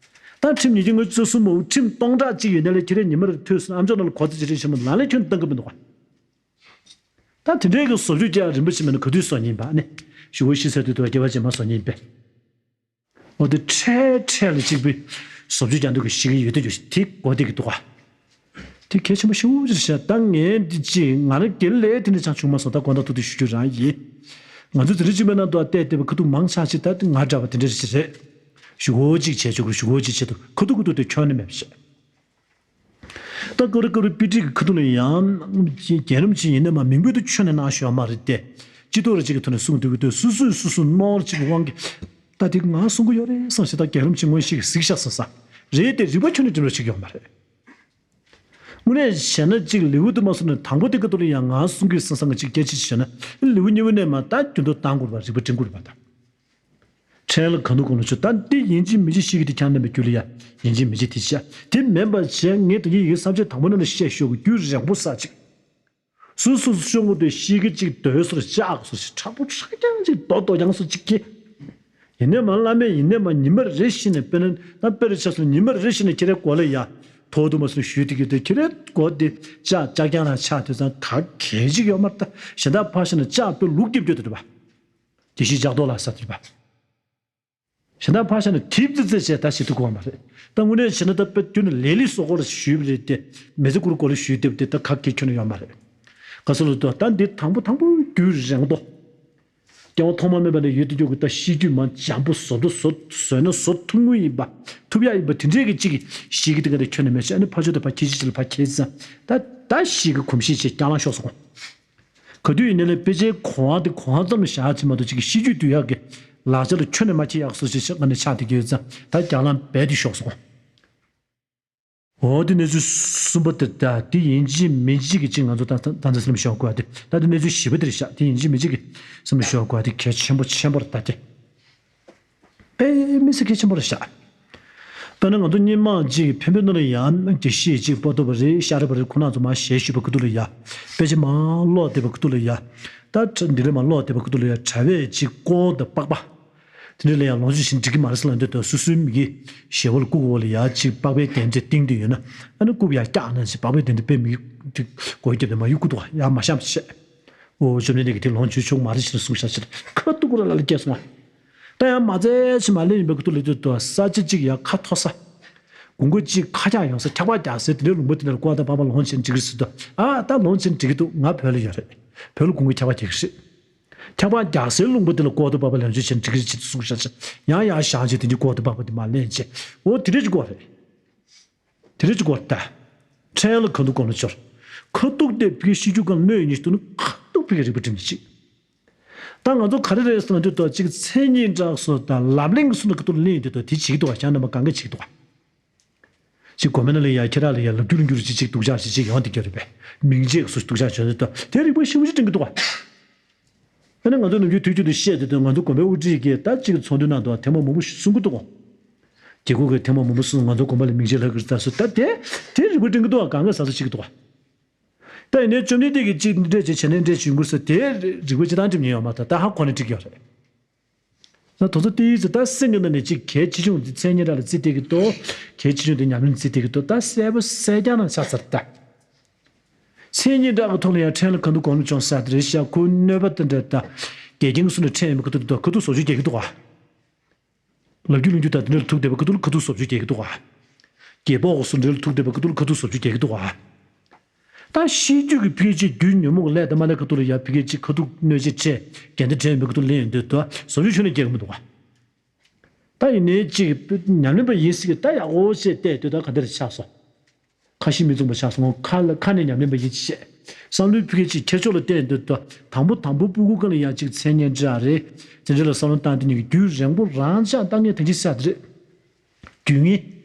ད་ཁྲིམས་ཉིས་བརྒྱ་ལྔ་བཅུ་ཙམ་མོ་ཁྲིམས་སྟོང་ཕྲག་གཅིག་ཡོད་ནའི་ལས་ཁྱེད་རས་ཉི་མ་རེར་ཐོས་སོང་ཨ་མཆོག་ནང་ལ་གོ་ཚོད་ཅིག་རེད་ཞེས་མ་ལ་ལས་ཁྱོན་བཏང་གི་མི་འདུག་ག་ད་དེ་འདྲའི་གི་བཟོ་བཅོས་རྒྱག་རིན་པོ་ཆེ་མེད་ན་ག་དུས་བཟོ་ཉན་པ་ནི། ཞུ་བོ་ཤི་ཚར་དུས་དུ་བ་སྐྱེ་བ་རྗེས་མ་བཟོ་ཉན་པས། འོ་དེ་འཕྲལ་འཕྲལ་ལ་གཅིག་པུའི་བཟོ་བཅོས་རྒྱག་འདོད་ཀྱི་ཤེས་ཀྱི་ཡོད་དུས་ཀྱི་དེ་གོ་བདེ་གི་འདུག་ག་དེ་གལ་ཆེན་པོ་ཞེ་པོ་ཅིག་རེད་ཤག་ད་ངས་འདི་ཅིག་ང་རང་སྒེར་ལས་དེ་འདྲ་ཆགས་བྱུང་མ་སོང་། ད་དགོངས་དག་ཐུགས་དུ་ཞུ་རྒྱུ་རང་ཡིན། ང་ཚོ་དེ་འདྲ་གཅིག་པའི་ནང་དུ་བལྟས་བལྟས་པ་ཁ་ཐུག་མང་ཆགས་ཅིག་ད་ང་འདྲ་བ་དེ་འདྲ་ཞིག་རེད། ཞུ་གོ་གཅིག་བྱས་ཆོག་གི་ཞུ་གོ་གཅིག་བྱས་འདུག་ཁ་ཐུག་ཁ་ཐུག་དེ་ཁྱོན་ནས་མེད་པ་ཞིག་ད་ཀ་རུ་ཀ་རུ་དཔེ་ཁྲིད་ཀྱི་ཁ་ཐུག་ལ་ཡང་རྒན་རབས་ཅིག་ཡིན་ནའི་མ་མིང་པོ་དུ་ཁྱོན་ནས་གནང་ཤོག་མ་རེད་དེ། སྤྱི་ཚོགས་རེ་ཅིག་གི་ཐོག་ནས་གསུང་འདོད་ཀྱི་འདུག་སོ་སོས་སོ་སོ་ནོར་ཅིག་དབང་གིས་ད་དེ་ང་གསུང་གི་ཡོད་རེད་བསམ་ཞེ་ད་རྒན་རབས་ཅིག་ངོ་ཤེས་ཀྱི་གཟིགས་ཤག་བསམ་ས་རེད་དེ། རིག་པ་ཁྱོན་ནས་འགྲིམ་རོགས་བྱེད་ཀྱི་ཡོད་མ་རེད། དངོས་གནས་བྱས་ན་ཅིག་ལེའུ་དུ་མ་སོང་ནས་དང་པོ་དེ་ག་ཐོག་ལ་ཡང་ང་གསུང་གི་བསམ་བསམ་གི་ཅིག་སྐད་ཆ་ཞིག་བྱས་ན་ལེའུ་གཉིས་པ་ནས་མ་ད་རྒྱུན་དུ་བཏང་དགོས་པ་རིག་པ་འགྲིམ་དགོས་པ་ད། ཕྲན་ལ་གང་འདུག་གང་འདུག་ཆུ་ད་འདི་ཡིན་གཅིག་མིན་གཅིག་ཤེས་ཀྱི་དེ་ཁྱང་ལྡན་པའི་རྒྱུ་ལ་ཡ་ཡིན་གཅིག་མིན་གཅིག་དེ་བྱ། དེ་མིན་པ་བྱས་ངས་ད་གིན་ཡི་གེ་བསམ་འཆར་དང་པོ་ནང་ལ་བཤད་ཤོག་གི་རྒྱུ་རིང་པོ་ས་ཅིག་སོ་སོ་སོ་ཤོག་ངོ་དེ་ཤེས་ཀྱི་གཅིག་སྡོད་སོར་བཅག་སོ་ཞིག་དྲག་པོ་ཧྲ་རྐྱང་གཅིག་རྡོ་རྡོ་རྐྱང་སོ་གཅིག་གི། ཡིན་ནས་མ་བླ་མས་ཡིན་ནས་མ་ཉི་མ་རེ་བཞིན་ནས་དཔེར་ན་ད་དཔེ་རེ་ཆ་སོང་ཉི་མ་རེ་བཞིན་ནས་ཁྱེད་རའི་མགོ་ལ་ཡ་ཐོག་ཏུ་མ་སོང་ཞུས་དེ་གི་དེ་ཁྱེད་རའི་མགོ་དེ་ལྕགས་ལྕགས་རྐྱང་རང་ཆགས་དུས་ཙང་ག་གེ་ཅིག་ཡོད་མ་རེད། ད་གཞན་དག་ཕར་བཞག་ན་ལྕགས་དཔེ་ལུག་རྒྱབ་རྒྱུ་དེ་རེད་པ། དགེ་བཤེས་ལྕགས་རྡོ་ལ་ས་དེ་རེད་པ། གཞན་དག་ཕར་བཞག་ན་ཐིབ་ཙི་ཙི་བྱས་ད་བྱེད་ཐུབ་ཀྱི་ཡོད་མ་རེད། ད་དངོས་གནས་བྱས་ན་ད་དཔེ་ཁྱོན་ནས་ལས་ལས་སོགས་སྐོར་ལ་ཞུས་པ་རེད་དེ། མི་ཚེ་ཁུར་སྐོར་ལ་ཞུས་བསྡད་པ་དེ་ད་ག་གེ་ཁྱོན་ནས་ཡོད་མ་རེད། ག་ཚོད་ལ་ལྟོས་ད་འདི་དང་པོ་དང་པོ་རྒྱུན་རིང་པོ། སྐྱེ་བ་ཐོག་མ་མེད་པ་ནས་ཡོད་དུ་ཡོད་ཀྱི་ད་ཤེས་རྒྱུད་མ་འཇམ་པོ་བཟོ་དུ་བཟོ་བཟོས་ན་བཟོ་ཐུབ་ངུས་ཡིན་པ། ཐུབ་ཡག་ཡིན་པ་དེ་འདྲས་ཀྱི་གཅིག་གིས་ཤེས་ཀྱི་དེ་ག་དེ་ཁྱོན་ནས་མེད་ཤེས་ཨ་ནི་ཕ་ཆོས་དེ་ཕ་ཁྱེད་ཅི་ལ་ཕ་ཁྱེད་ཙང་ད་ད་ཤེས་ཀྱི་གོམས་གཤིས་བྱས་རྐྱང་ལང་ཤོར་སོང་། ག་དུས་ཡིན་ནའི་ལས་དཔེ་ཆའི་གོང་བ་དེ་གོང་བ་ཙམ་ལ་བཞག་ཅིག་མ་གཏོགས་ཅིག་གི་ཤེས་རྒྱུད་བསྡུ་ཡག་གི་ ལག་ཆ་ལ་ཁྱོན་ནས་མ་ཁྱེར་ཡག་སོ་ཞེས་ཞེས་ང་ནས་ཆགས་དེ་གྱུར་ཙང་ད་རྒྱང་ལམ་རྦད་དེ་ཤོག་སོང་། འོ་དེ་གནས་ཚུལ་གསུམ་པ་དེ་ད་དེ་ཡིན་གཅིག་མིན་གཅིག་གི་གཅིག་ང་ཚོ་ད་ད་ད་ཚོ་སེམས་ཤོག་དགོས་ཏེ། ད་དེ་གནས་ཚུལ་བཞི་པ་དེ་རེད་ཤག་དེ་ཡིན་གཅིག་མིན་གཅིག་གི་སེམས་ཤོག་དགོས་ཏེ་གལ་ཆེན་པོ་ཆེན་པོ་རེད་ད་དེ། དཔེ་མི་སྲིད་གལ་ཆེན་པོ་རེད་ཤག་དཔེར་ན་ང་ཚོ་སྔོན་མ་གཅིག་ཕན་ཕན་ནང་ལ་ཡང་དགེ་བཤེས་གཅིག་པོ་ཏོ་བ་རེད་ཤ་ར་བ་རེད་ཁོ་ན་ཚོ་མ་ཞལ་བཞུགས་པའི་ཁུ་ཐུག་ལ་ཡ། དཔེ་ཆ་མ་ཀློག་བསྡད་པའི་ཁུ་ཐུག་ལ་ཡ། ད་འདི་རེད་མ་ཀློག་བསྡད་པའི་ཁུ་ཐུག་ལ་ཡ་གྲྭ་པས་གཅིག་དཀོར་དང་པགས་པ། དེ་འདྲ་ལ་ཡང་ལོངས་སྤྱོད་བྱེད་འགྲིག་གི་མ་རེད་ཟེར་ལབ་འདོད་དོ་སོ་སོའི་མི་གི་ཞལ་བ་ལ་བཀུག་གོ་ལ་ཡ་གཅིག་པགས་པའི་གདན་འདྲེ་བཏིང་དུ་ཡོད་ན་ཨ་ནི་བཀུག་ཡ་སྐྱག་ན་ཞིག་པགས་པའི་གདན་འདྲེ་དཔེ་མི་གི་དེ་གོ་རྒྱབ་དེ་མ་ཡུ་བཀུག་དོ་ཡ་མ་བཤམས་བྱས། ཨོ་བཅོམ་ལྡན་འདས་ཀྱིས་དེ་ལོངས་སྤྱོད་ཆོག་མ་རེད་ཞེས་གསུངས་ཤག་ཅེས་ཁ་ཐུག་ཁུ་ར་ལ་ལ་སྐྱེས་སོང་བ། ད་ཡང་མ་ཚད་ཕྱི་མ་ལེ་ཡིན་པའི་ཁུ་ཐུག་ལེ་དུས་དོ་ས་ཆ་གཅིག་ཡ་ཁ་མཐོ་ས། དགུན་ཁ་གཅིག་ཁ་རྒྱག་ཡོང་ས་འཁྱག་པ་རྒྱག་སའི་དེ་འདྲའི་ལུང་པ་དེ་ནས་ཀོ་ཏ་པ་པ་ལོངས་སྤྱོད་འགྲིག་གི་རེད་ཟེར་དུས་ཨ་ད་ལོངས་སྤྱོད་འགྲིག་གི་འདུག་ང་བོད་ལ་ཡོད་རེད། བོད་ལ་དགུན་ཁ་འཁྱག་པ་རྒྱག་གི་རེད། འཁྱག་པ་རྒྱག་སའི་ལུང་པ་དེ་ལ་ཀོ་ཏ་པ་པ་ལོངས་སྤྱོད་འགྲིག་གི་རེད་ཅེས་གསུངས་ཤག་ཅེས་ཡང་ཡང་བཞག་བྱས་དེ་འདྲའི་ཀོ་ཏ་པ་པ་དེ་མ་ལེན་བྱས་ཨོ་དེ་འདྲ་ཅིག་གོ་རེད། དེ་འདྲ་ཅིག་གོ་རེད་ད། ཕྲན་ལ་ཁ་ཐུག་གོ་ལ་འཆོར། ཁ་ཐུག་དེ་བི་ཤི་རྒྱུ་གང་གནོད་ཡིན་ཞིག་འདུག་ན་ཁ་ཐུག་བི་གི་རིག་པ་སྒྲིམ་ནས་ཅིག་ད་ང་ཚོ་ག་རེ་རེད་ཟེར་ན་འདི་ལྟར་གཅིག་མཚན་ཉིད་འདྲ་སོ་དང་ལབ་གླེང་གི་སུ་ན་ཀ་ཏུར་གླེང་ཡོད་འདི་ལྟར་དེ་བྱེད་ཀྱི་འདུག་བ་ཞང་རྣམ་པ་གང་ག་བྱེད་ཀྱི་འདུག་བ། གཅིག་གོ་མེ་ན་ལ་ཡ་ཁྱེད་རང་ལ་ཡ་ལབ་རྒྱུ་ལུང་རྒྱུ་རུ་གཅིག་གཅིག་སྡུག་ཅག་གཅིག་གཅིག་ཡོང་དེ་གྱུར་རེད་པས་མིང་རྗེས་སུ་སྡུག་ཅག་བྱོན་འདི་ལྟར་དེ་རིག་པ་ཞིབ་ཞིབ་དྲན་གྱི་འདུག་བ། ཨ་ནི་ང་ཚོ་ནམ་རྒྱུན་དུས་རྒྱུན་དུ་བཤད་དེ་དུས་ང་ཚོ་དགོན་པའི་དབུ་ཁྲིད་ཀྱིས་ད་གཅིག་ཚོགས་འདུའི་ནང་དུ་ཐེངས་མ་མང་པོ་གསུང་གི་འདུག་གོ། རྒྱལ་ཁབ་ཀྱི་ཐེངས་མ་མང་པོ་གསུང་ང་ཚོ་དགོན་པ་ལ་མིང་རྗེས་ལབ་དགོས་རེད་ད་སུ་ད་དེ་དེ་རིག་པ་དྲན་གྱི་འདུག་བ་གང་ག་ཟ་ས་བྱེད་ཀྱི་འདུག་བ། ད་ཡིན་ནའི་བཅོམ་ལྡན་འདས་ཀྱིས་གཅིག་འདི་འདྲས་བྱས་བྱས་ནས་འདྲས་བྱུང་དགོས་ཟེར་དེ་རིག་པའི་སྤྱི་བཏང་འགྲིམ་ཉེན་ཡོད་མ་ཐག་ད་ཧ་གོ་ནས་འགྲིག་ཡོད་རེད། ད་དོ་ཚོ་དེའི་ཚེ་ད་སེམས་ཀྱི་ནང་ནས་གཅིག་གལ་ཆེ་ཆུང་དེ་མཚན་ཉིད་རང་ལ་བརྩི་བསྡད་ཀྱི་འདུག་གལ་ཆེ་ཆུང་དེ་ཉམས་ལེན་བརྩི་བསྡད་ཀྱི་འདུག་ད་གསལ་པོ་གསལ་རྐྱང་ན་ཆགས་ཚར་ད། མཚན་ཉིད་འདྲ་གི་ཐོག་ལ་ཡང་ཕྲན་ལ་ག་འདུག་གོང་ལ་བྱུང་ས་དེ་རེད་ཤག་ཁོའི་གནོད་པ་དེ་འདྲ་ད། དགེ་རྒན་གྱི་སུ་ནས་ཕྲན་ཡིན་པ་ག་འདུག་འདུག་ག་འདུག་བཟོ་བཅོས་རྒྱག་གི་འདུག་ག་ལབ་རྒྱུ་ལུང་རྒྱུ་དང་དེ་འདྲ་ལ་ཐུག་བསྡད་པ་ཁ་ཐུག་ལ་ཁ་ཐུག་བཟོ་བཅོས་རྒྱག་གི་འདུག་ག་རྒྱལ་པོ་སུ་འདྲ་ལ་ཐུག་བསྡད་པ་ཁ་ཐུག་ལ་ཁ་ཐུག་བཟོ་བཅོས་རྒྱག་གི་འདུག་ག་ད་ཤེས་རྒྱུད་ཀྱི་ཕལ་ཆེར་རྒྱུད་ཉོན་མོངས་ཀྱི་ལས་དང་མ་ལས་ཁ་ཐུག་ལ་ཡ་ཕལ་ཆེར་ཁ་ཐུག་གནོད་བྱེད་ཆེ་འགལ་ཟླ་བྲལ་ཡོད་པའི་ཁ་ཐུག་ལེན་ཡོང་དུས་ད་བཟོ་བཅོས་ཁྱོན་ནས་རྒྱག་གི་མི་འདུག་ག་ད་ཡིན་ནའི་གཅིག་ཉམས་ལེན་པ་ཡིན་སྲིད་ཀྱི་ད་ཡག་པོ་བྱས་བལྟས་དུས་ད་ག་འདྲ་ཆགས་སོང་། ཁ་ཞེ་མི་མཚུངས་པ་ཆགས་སོང་ཁ་ལ་ཁ་ནས་ཉམས་ལེན་པ་ཡིན་ཅི་བྱས། བསམ་བློའི་ཕུགས་ཀྱི་ཁྱེར་ཕྱོགས་ལ་བལྟས་འདོད་དོ། དང་པོ་དང་པོ་སྤུ་གུ་ཀུན་ལ་ཡང་གཅིག་མཚན་སྙན་འདྲ་རེད། དེ་འདྲ་ལ་བསམ་བློ་བཏང་དེ་ནས་རྒྱུན་རིང་པོ་རང་འཇགས་བཏང་མཁན་དེ་འདྲ་ས་དེ་རེད། རྒྱུ་ངན།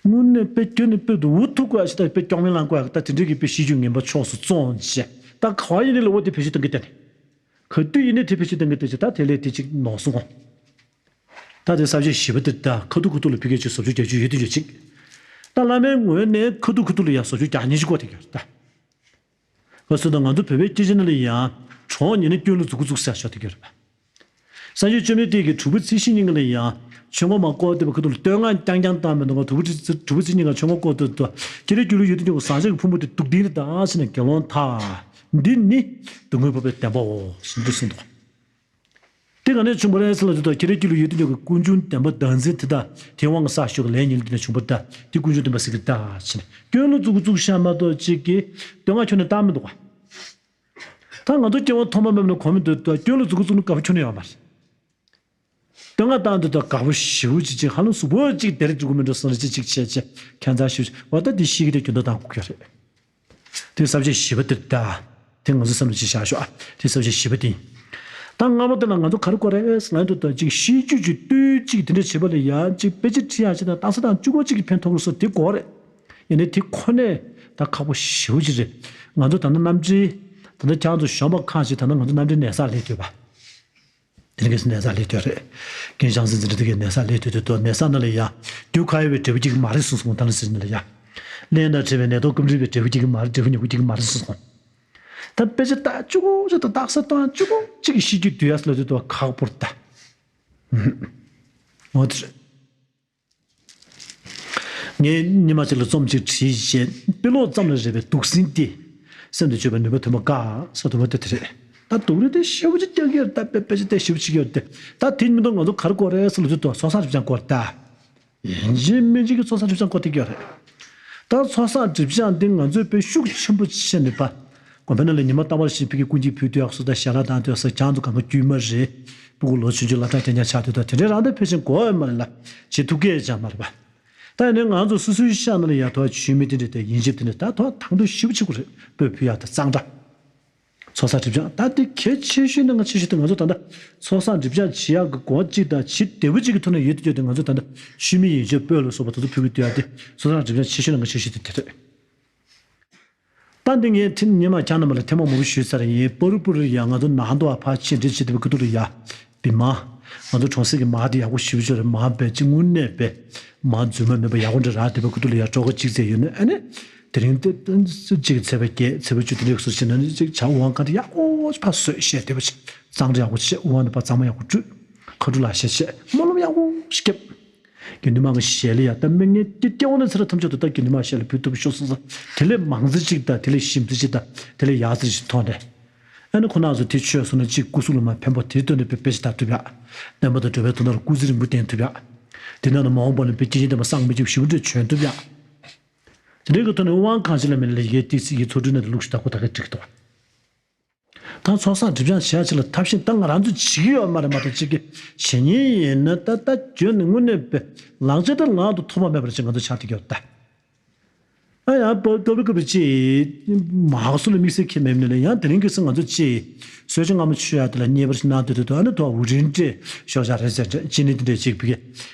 དངོས་གནས་དཔེ་ཁྱོད་ནི་དཔེ་དུ་འུ་ཐུག་དགོས་ཞེ་ད་དཔེ་སྐྱོང་མེད་ལང་དགོས་ད་དེ་འདྲའི་གི་དཔེ་ཤེས་རྒྱུ་ངན་པ་ཕྱོགས་སུ་བཙོང་བྱས་ད་ག་བ་ཡིན་ནི་ལ་འོ་དེ་བེད་སྤྱོད་གཏོང་གི་བསྟན། ག་དུས་ཡིན་ནའི་དེ་བེད་སྤྱོད་གཏོང་གི་བསྟན་ཅིག་ད་དེ་ལས་དེ་ཅིག་ནོར་སོང་ངོ་། ད་དེ་ས་བཅད་བཞི་པ་དེ་ད་ཁ་ཐུག་ཁ་ཐུག་ལ་ཕི་གེ་ཅིག་བཟོ་བཅོས་རྒྱག་རྒྱུ་ཡོད་དེ་ཡོད་ཅིག་ད་བླ་མའི་ངོས་ནས་ཁ་ཐུག་ཁ་ཐུག་ལ་ཡང་བཟོ་བཅོས་རྒྱག་མཁན་ཅིག་དགོས་དེ་གྱུར་ད། ག་སོ་ད་ང་ཚོ་བོད་པའི་སྐད་ཆ་ནང་ལ་ཡང་གྲོགས་ཉེ་ན་སྐྱོན་ལ་མཛུ་གུ་བཙུགས་ཟེར་ཤོག་དེ་གྱུར་པ། སངས་རྒྱས་བཅོམ་ལྡན་འདས་ཀྱིས་དྲུག་པ་ཚེས་བཞི་ཉིན་ལ་ཡང་ཆོས་འཁོར་མ་བསྐོར་བསྡད་པ་ཁ་ཐུག་ལ་བསྟོད་བསྔགས་རྐྱང་རྐྱང་བཏང་མི་འདུག་ག་དྲུག་པ་ཚེས་དྲུག་པ་ཚེས་ཉིན་ལ་ཆོས་འཁོར་བསྐོར་བསྡད་འདུག་ཁྱེད་རའི་རྒྱུད་ལ་ཡོད་དུ་འཇུག་ཟངས་ལྕགས་ཀྱི་ཕུང་པོ་དེ་སྡུག་ལྡིང་རེད་ད་ཟེར་ནས་དགེ་སློང་དག་འདི་ནི་སྡུག་བསྔལ་འཕགས་པའི་བདེན་པའོ་ཟེར་འདུག་གསུངས་འདུག་དེ་ག་ནས་བྱུང་བ་རེད་ཟེར་ལ་དེ་དག་ཁྱེད་རའི་རྒྱུད་ལ་ཡོད་དུ་འཇུག་གི་ཀུན་འབྱུང་བདེན་པ་བདག་འཛིན་དེ་དག་དེའི་དབང་གིས་བསགས་ཞོག་ལས་ཉིད་དེ་ནས་བྱུང་བ་ད་དེ་ཀུན་འབྱུང་བདེན་པ་ཟེར་གི་ད་ཟེར་ནས་སྐྱོན་ལ་མཛུ་གུ་བཙུགས་ཤག་མ་གཏོགས་གཅིག་གིས་བསྟོད་བསྔགས་ཁྱོན་ནས་བཏང་མི་འདུག་ག་ད་ང་ཚོ་སྐྱེ་བ་ཐོག་མ་མེད་ནས་གོ་མི་འདུག་ད་སྐྱོན་ལ་མཛུ་གུ་བཙུགས་ན་དགའ་པོ་ཁྱོན་ནས་ཡོད་མ་རེད། བསྟོད་བསྔགས་བཏང་དུས་ད་དགའ་པོ་ཞེ་པོ་ཅིག་ཅིག་ཧ་ལམ་གཟུགས་པོ་ཅིག་དེ་རིང་འགྲིག་གི་མི་འགྲོ་བསམ་རེ་ཅིག་ཅིག་བྱས་བྱས་ཁྱད་མཚར་ཞེ་པོ་ཅིག་འོ་ད་དེ་ཤེས་ཀྱི་དེ་རྒྱུན་དུ་བཏང་དགོས་ཀྱི་རེད། དེ་ས་བཅད་བཞི་པ་དེ་ད། དེ་ང་ཚོ་བསམ་བློ་ཅིག་བཞག་ཤོག་ཨ། དེ་ས་བཅད་བཞི་པ་དེ་ཡིན། ད་ལྔ་པ་དེ་ལ་ང་ཚོ་ག་རེ་དགོས་རེད་ཟེར་ན་དུ་ད་ཅིག་ཤེས་རྒྱུད་ཀྱི་བསྟོད་ཅིག་དེ་འདྲ་བྱེད་པ་ལ་ཡ་ཅིག་དཔེ་ཆ་ཁྲིད་ཡག་ཅིག་དང་བཏང་ས་དང་གཅིག་པོ་གཅིག་གི་ཕན་ཐོགས་སོ་དེ་དགོས་རེད། ཡིན་ནའི་དེ་ཁོ་ནས་ད་ཁག་པོ་ཞེ་པོ་ཅིག་རེད། ང་ཚོ་ད་ལྟ་གནམ་གྲུའི་ད་ལྟ་ཁྱེད་ཚོ་གཞོན་པ་ཁག་ཅིག་ད་ལྟ་ང་ཚོ་གནམ་གྲུའི་ནད་གསར་སླེབས་སྡོད་པ། དེ་རིང་གི་ནད་གསར་སླེབས་སྡོད་རེད། རྒན་ཤང་སྲིད་འཛིན་དེ་གའི་ནད་གསར་སླེབས་སྡོད་དུས་ཐོག་ནད་གསར་ནང་ལ་ཡ། རྒྱུ་ཁ་ཡོད་པའི་འབྲས་བུ་སྐྱེ་གི་མ་རེད་གསུངས་སོང་ད་ནི་སྲིད་ནང་ལ་ཡ། རླན་དང་བྲལ་བའི་ནད་ཐོག་སྐམ་རིད་པའི་འབྲས་བུ་སྐྱེ་གི་མ་རེད་འབྲས་བུ་ཉེ་བོ་སྐྱེ་གི་མ་རེད་གསུངས་སོང་། ད་དཔེ་ཆ་ལྟ་བཅུག་གོ་ཅིག་དང་རྟགས་གསལ་གཏོང་བཅུག་གོ་ཅིག་གི་ཤེས་རྒྱུད་བསྡུ་ཡ་སླེབས་སྡོད་དུས་ཁག་པོར་ལྟ། འོ་དེ་རེད། ངས་ཉི་མ་གཅིག་ལ་རྩོམ་གཅིག་བྲིས་རྗེས་དཔེ་ཀློག་ཙམ་ལ་རེ་བའི་སྡུག་སྲན་ཏེ། སེམས་དུ་བརྗོད་པའི་ནུས་པ་ཐོན་པ་དཀའ་ས་དུ་བ་དེ་དེ་རེད། ད་སྡུག་རུས་དེ་ཞེ་པོ་ཅིག་རྒྱག་གི་ཡོད་རེད་ད་དཔེ་དཔེ་ཆ་དེ་ཞེ་པོ་ཅིག་ཡོད་རེད་དེ། ད་དེ་མི་འདུག་ང་ཚོ་ག་རེ་དགོས་རེད་ཟེར་ལ་དུས་དུ་ཚོགས་བསགས་སྒྲིབ་སྦྱང་དགོས་རེད་ད། ཡིན་གཅིག་མིན་གཅིག་གི་ཚོགས་བསགས་སྒྲིབ་སྦྱང་དགོས་དེ་གི་ཡོད་རེད། ད་ཚོགས་བསགས་སྒྲིབ་སྦྱང་དེ་ང་ཚོས་དཔེ་ཤུགས་ཆེན་པོ་བྱས་ནས་པ། དགོན་པའི་ནང་ལ་ཉི་མ་རྟག་པར་ཞིག་ཕ་གི་ཀུན་གྱིས་ཕུལ་དུས་ཨག་སུ་དང་ཞལ་ལག་བཏང་དུས་ས་གྱང་དུ་གང་ག་དཀྱུས་མ་རེད། སྤུ་གུ་ལོ་ཆུང་ཆུང་སློབ་གྲྭ་ཐོན་རྐྱང་ཆགས་དུས་ད་དེ་འདྲའི་རང་དང་ཕལ་ཆེར་གོ་ཡ་མ་རེད་ལ། བྱེད་ཐུབ་ཀྱི་ཡ་ཅང་མ་རེད་པ། ད་ཡིན་ནའི་ང་ཚོ་སོ་སོའི་ཤག་ནང་ལ་ཡ་ཐོག་ཆུ་མིག་དེ་འདྲ་དེ་ཡིན་ཞིབ་དེ་འདྲ་ད་ཐོག་དང་དུ་ཞིབ་ཆེ་གོ་རེད་སྤོས་ཕུལ་ཡ་ད་གཙང་སྦྲ། ཚོགས་བསགས་སྒྲིབ་སྦྱང་ད་དེ་གལ་ཆེ་ཤོས་ནང་ང་ཆེ་ཤོས་དེ་ང་ཚོ་ད་ལྟ་ཚོགས་བསགས་སྒྲིབ་སྦྱང་བྱེད་ཡག་གི་གོ་བ་གཅིག་དང་བྱེད་བདེ་པོ་གཅིག་གི་ཐོག་ནས་ཡོད་དུ་ཡོད་དེ། ང་ཚོ་ད་ལྟ་ཆུ་མིག་ཡོན་ཆབ་སྤོས་ལ་སོགས་པ་དེ་ཚོ་ཕུལ་གྱི་འདུག་ཡ། དེ་ཚོགས་བསགས་སྒྲིབ་སྦྱང་ཆེ་ཤོས་ནང་ང་ཆེ་ཤོས་དེ་དེ་རེད། ད་འདི་ངས་ཐེངས་སྔོན་མ་ཁྱེད་རྣམ་པ་ལ་ཐེངས་མ་མང་པོ་ཞུས་ཚར་ཡིན། པ་རུ་པ་རུ་ཡ་ང་ཚོ་ནང་དུ་བ་ཕར་ཕྱིན་འདྲེ་བྱེད་ཐུབ་པའི་ཁུ་ཐུག་ལ་ཡ་བི་མ། ང་ཚོ་གྲོང་གསེབ་ཀྱི་མ་དེ་ཡག་པོ་ཞེ་པོ་ཅིག་རེད། མ་བས་ཅི་དངོས་གནས་པས་མ་རྫུན་མ་མེད་པ་ཡག་པོ་འདྲ་རག་བསྡད་པའི་ཁུ་ཐུག་ལ་ཡ་སྤྲོ་དགའ་གཅིག་ཚད་ཡོད་ན་ཨ་ནི། དེ་རིང་དེ་གཅིག་ཚེས་པ་བརྒྱད་ཚེས་པ་བཅུ་དེ་འདྲའི་སོ་ཕྱིན་ན་ནི་གཅིག་བྱ་དབང་ག་དེ་ཡག་པོ་ཕར་བཟོས་བཤད་བསྡད་པ་ཅིག་གཙང་སྦྲ་ཡག་པོ་བྱས། དབང་དེ་ཕར་གཙང་མ་ཡག་པོ་བཀྲུས། ཁ་ཕྲུག་ལ་བཤད་བཤད་སྨོན་ལམ་ཡག་པོ་ཞིག་བརྒྱབ། དགེ་འདུན་མང་གི་ཞལ་ལ་ཡ་ད་མི་ངན་སྐྱེ་སྐྱེ་བོ་ནས་ཚེ་རབས་ཐམས་ཅད་དུ་ད་དགེ་འདུན་མང་ཞལ་ལ་ཕུལ་ཐུབ་ཤོག་གསུངས་ཙང་དེ་ལས་མང་ཙི་ཅིག་དང་དེ་ལས་ཞིམ་ཙི་ཅིག་དང་དེ་ལས་ཡག་ཙི་ཅིག་མཐོང་ནས། ཨ་ནི་ཁོ་ན་ཚོ་དེ་ཆོས་གསུངས་ན་གཅིག་སྐུ་གཟུགས་ལ་མ་ཕན་པ་དེའི་དོན་དུ་དཔེ་དཔེ་ཆ་ལྟ་ཐུབ་ཡག་བསྟན་པ་དང་འགྲོ་བའི་དོན་དག་ལ་སྐུ་ཚེ་རིང་པོ་བརྟན་ཐུབ་ཡག་དེ་ནང་ལ་མ་འོངས་པ་ལ་དཔེ་སྐྱེ་ཆེན་ལྡན་པ་སངས་མི་རྒྱས་པ་ཞེ་པོ་འདྲ་བྱོན་ཐུབ་ཡག་དེ་འདྲའི་གི་ཐོག་ནས་དབང་གང་ཅི་ལ་མེད་ལ་ཡི་གེ་ཏིག་ཙི་ཡི་ཚོགས་དྲུང་ནང་དུ་བླུགས་ཤིག་ད་ཁོ་ད་ག་འགྲིག་འདུག་ད་ཚོགས་བསགས་སྒྲིབ་སྦྱང་བྱེད་ཡག་ཅིག་ལ་ཐབས་ཤེས་ད་ང་རང་ཚོས་བྱེད་ཀྱི་ཡོད་མ་རེད་མ་གཏོགས། གཅིག་གི་བྱེད་མཁན་ཡིན་ན་ད་ལྟ་རྒྱུན་ནས་དངོས་གནས་པའི་ལག་ཆ་ད་ལག་ཏུ་ཐོགས་པ་མེད་པར་ཅིག་ང་ཚོ་ཆགས་བསྡད་ཀྱི་ཡོད་ད། ཨ་ཡང་པ་སྐབས་རེ་སྐབས་རེ་ཅིག་མ་སུ་ལ་དམིགས་བསལ་ཁྱད་མེད་ནས་ལ་ཡང་དེ་རིང་གི་སང་ང་ཚོ་ཅིག་གསོལ་ཇ་མངར་མོ་མཆོད་ཡག་དེ་ལ་མཉེས་པར་གནང་སྡོད་དུས་ད་ཨ་ནི་ཐོག་འུ་རིན་ཏྲེ་ཤོག་བྱ་རེད་ཟེར་འདྲ་ཅི་ནི་དེ་འདྲས་ཅིག་བི་གེ་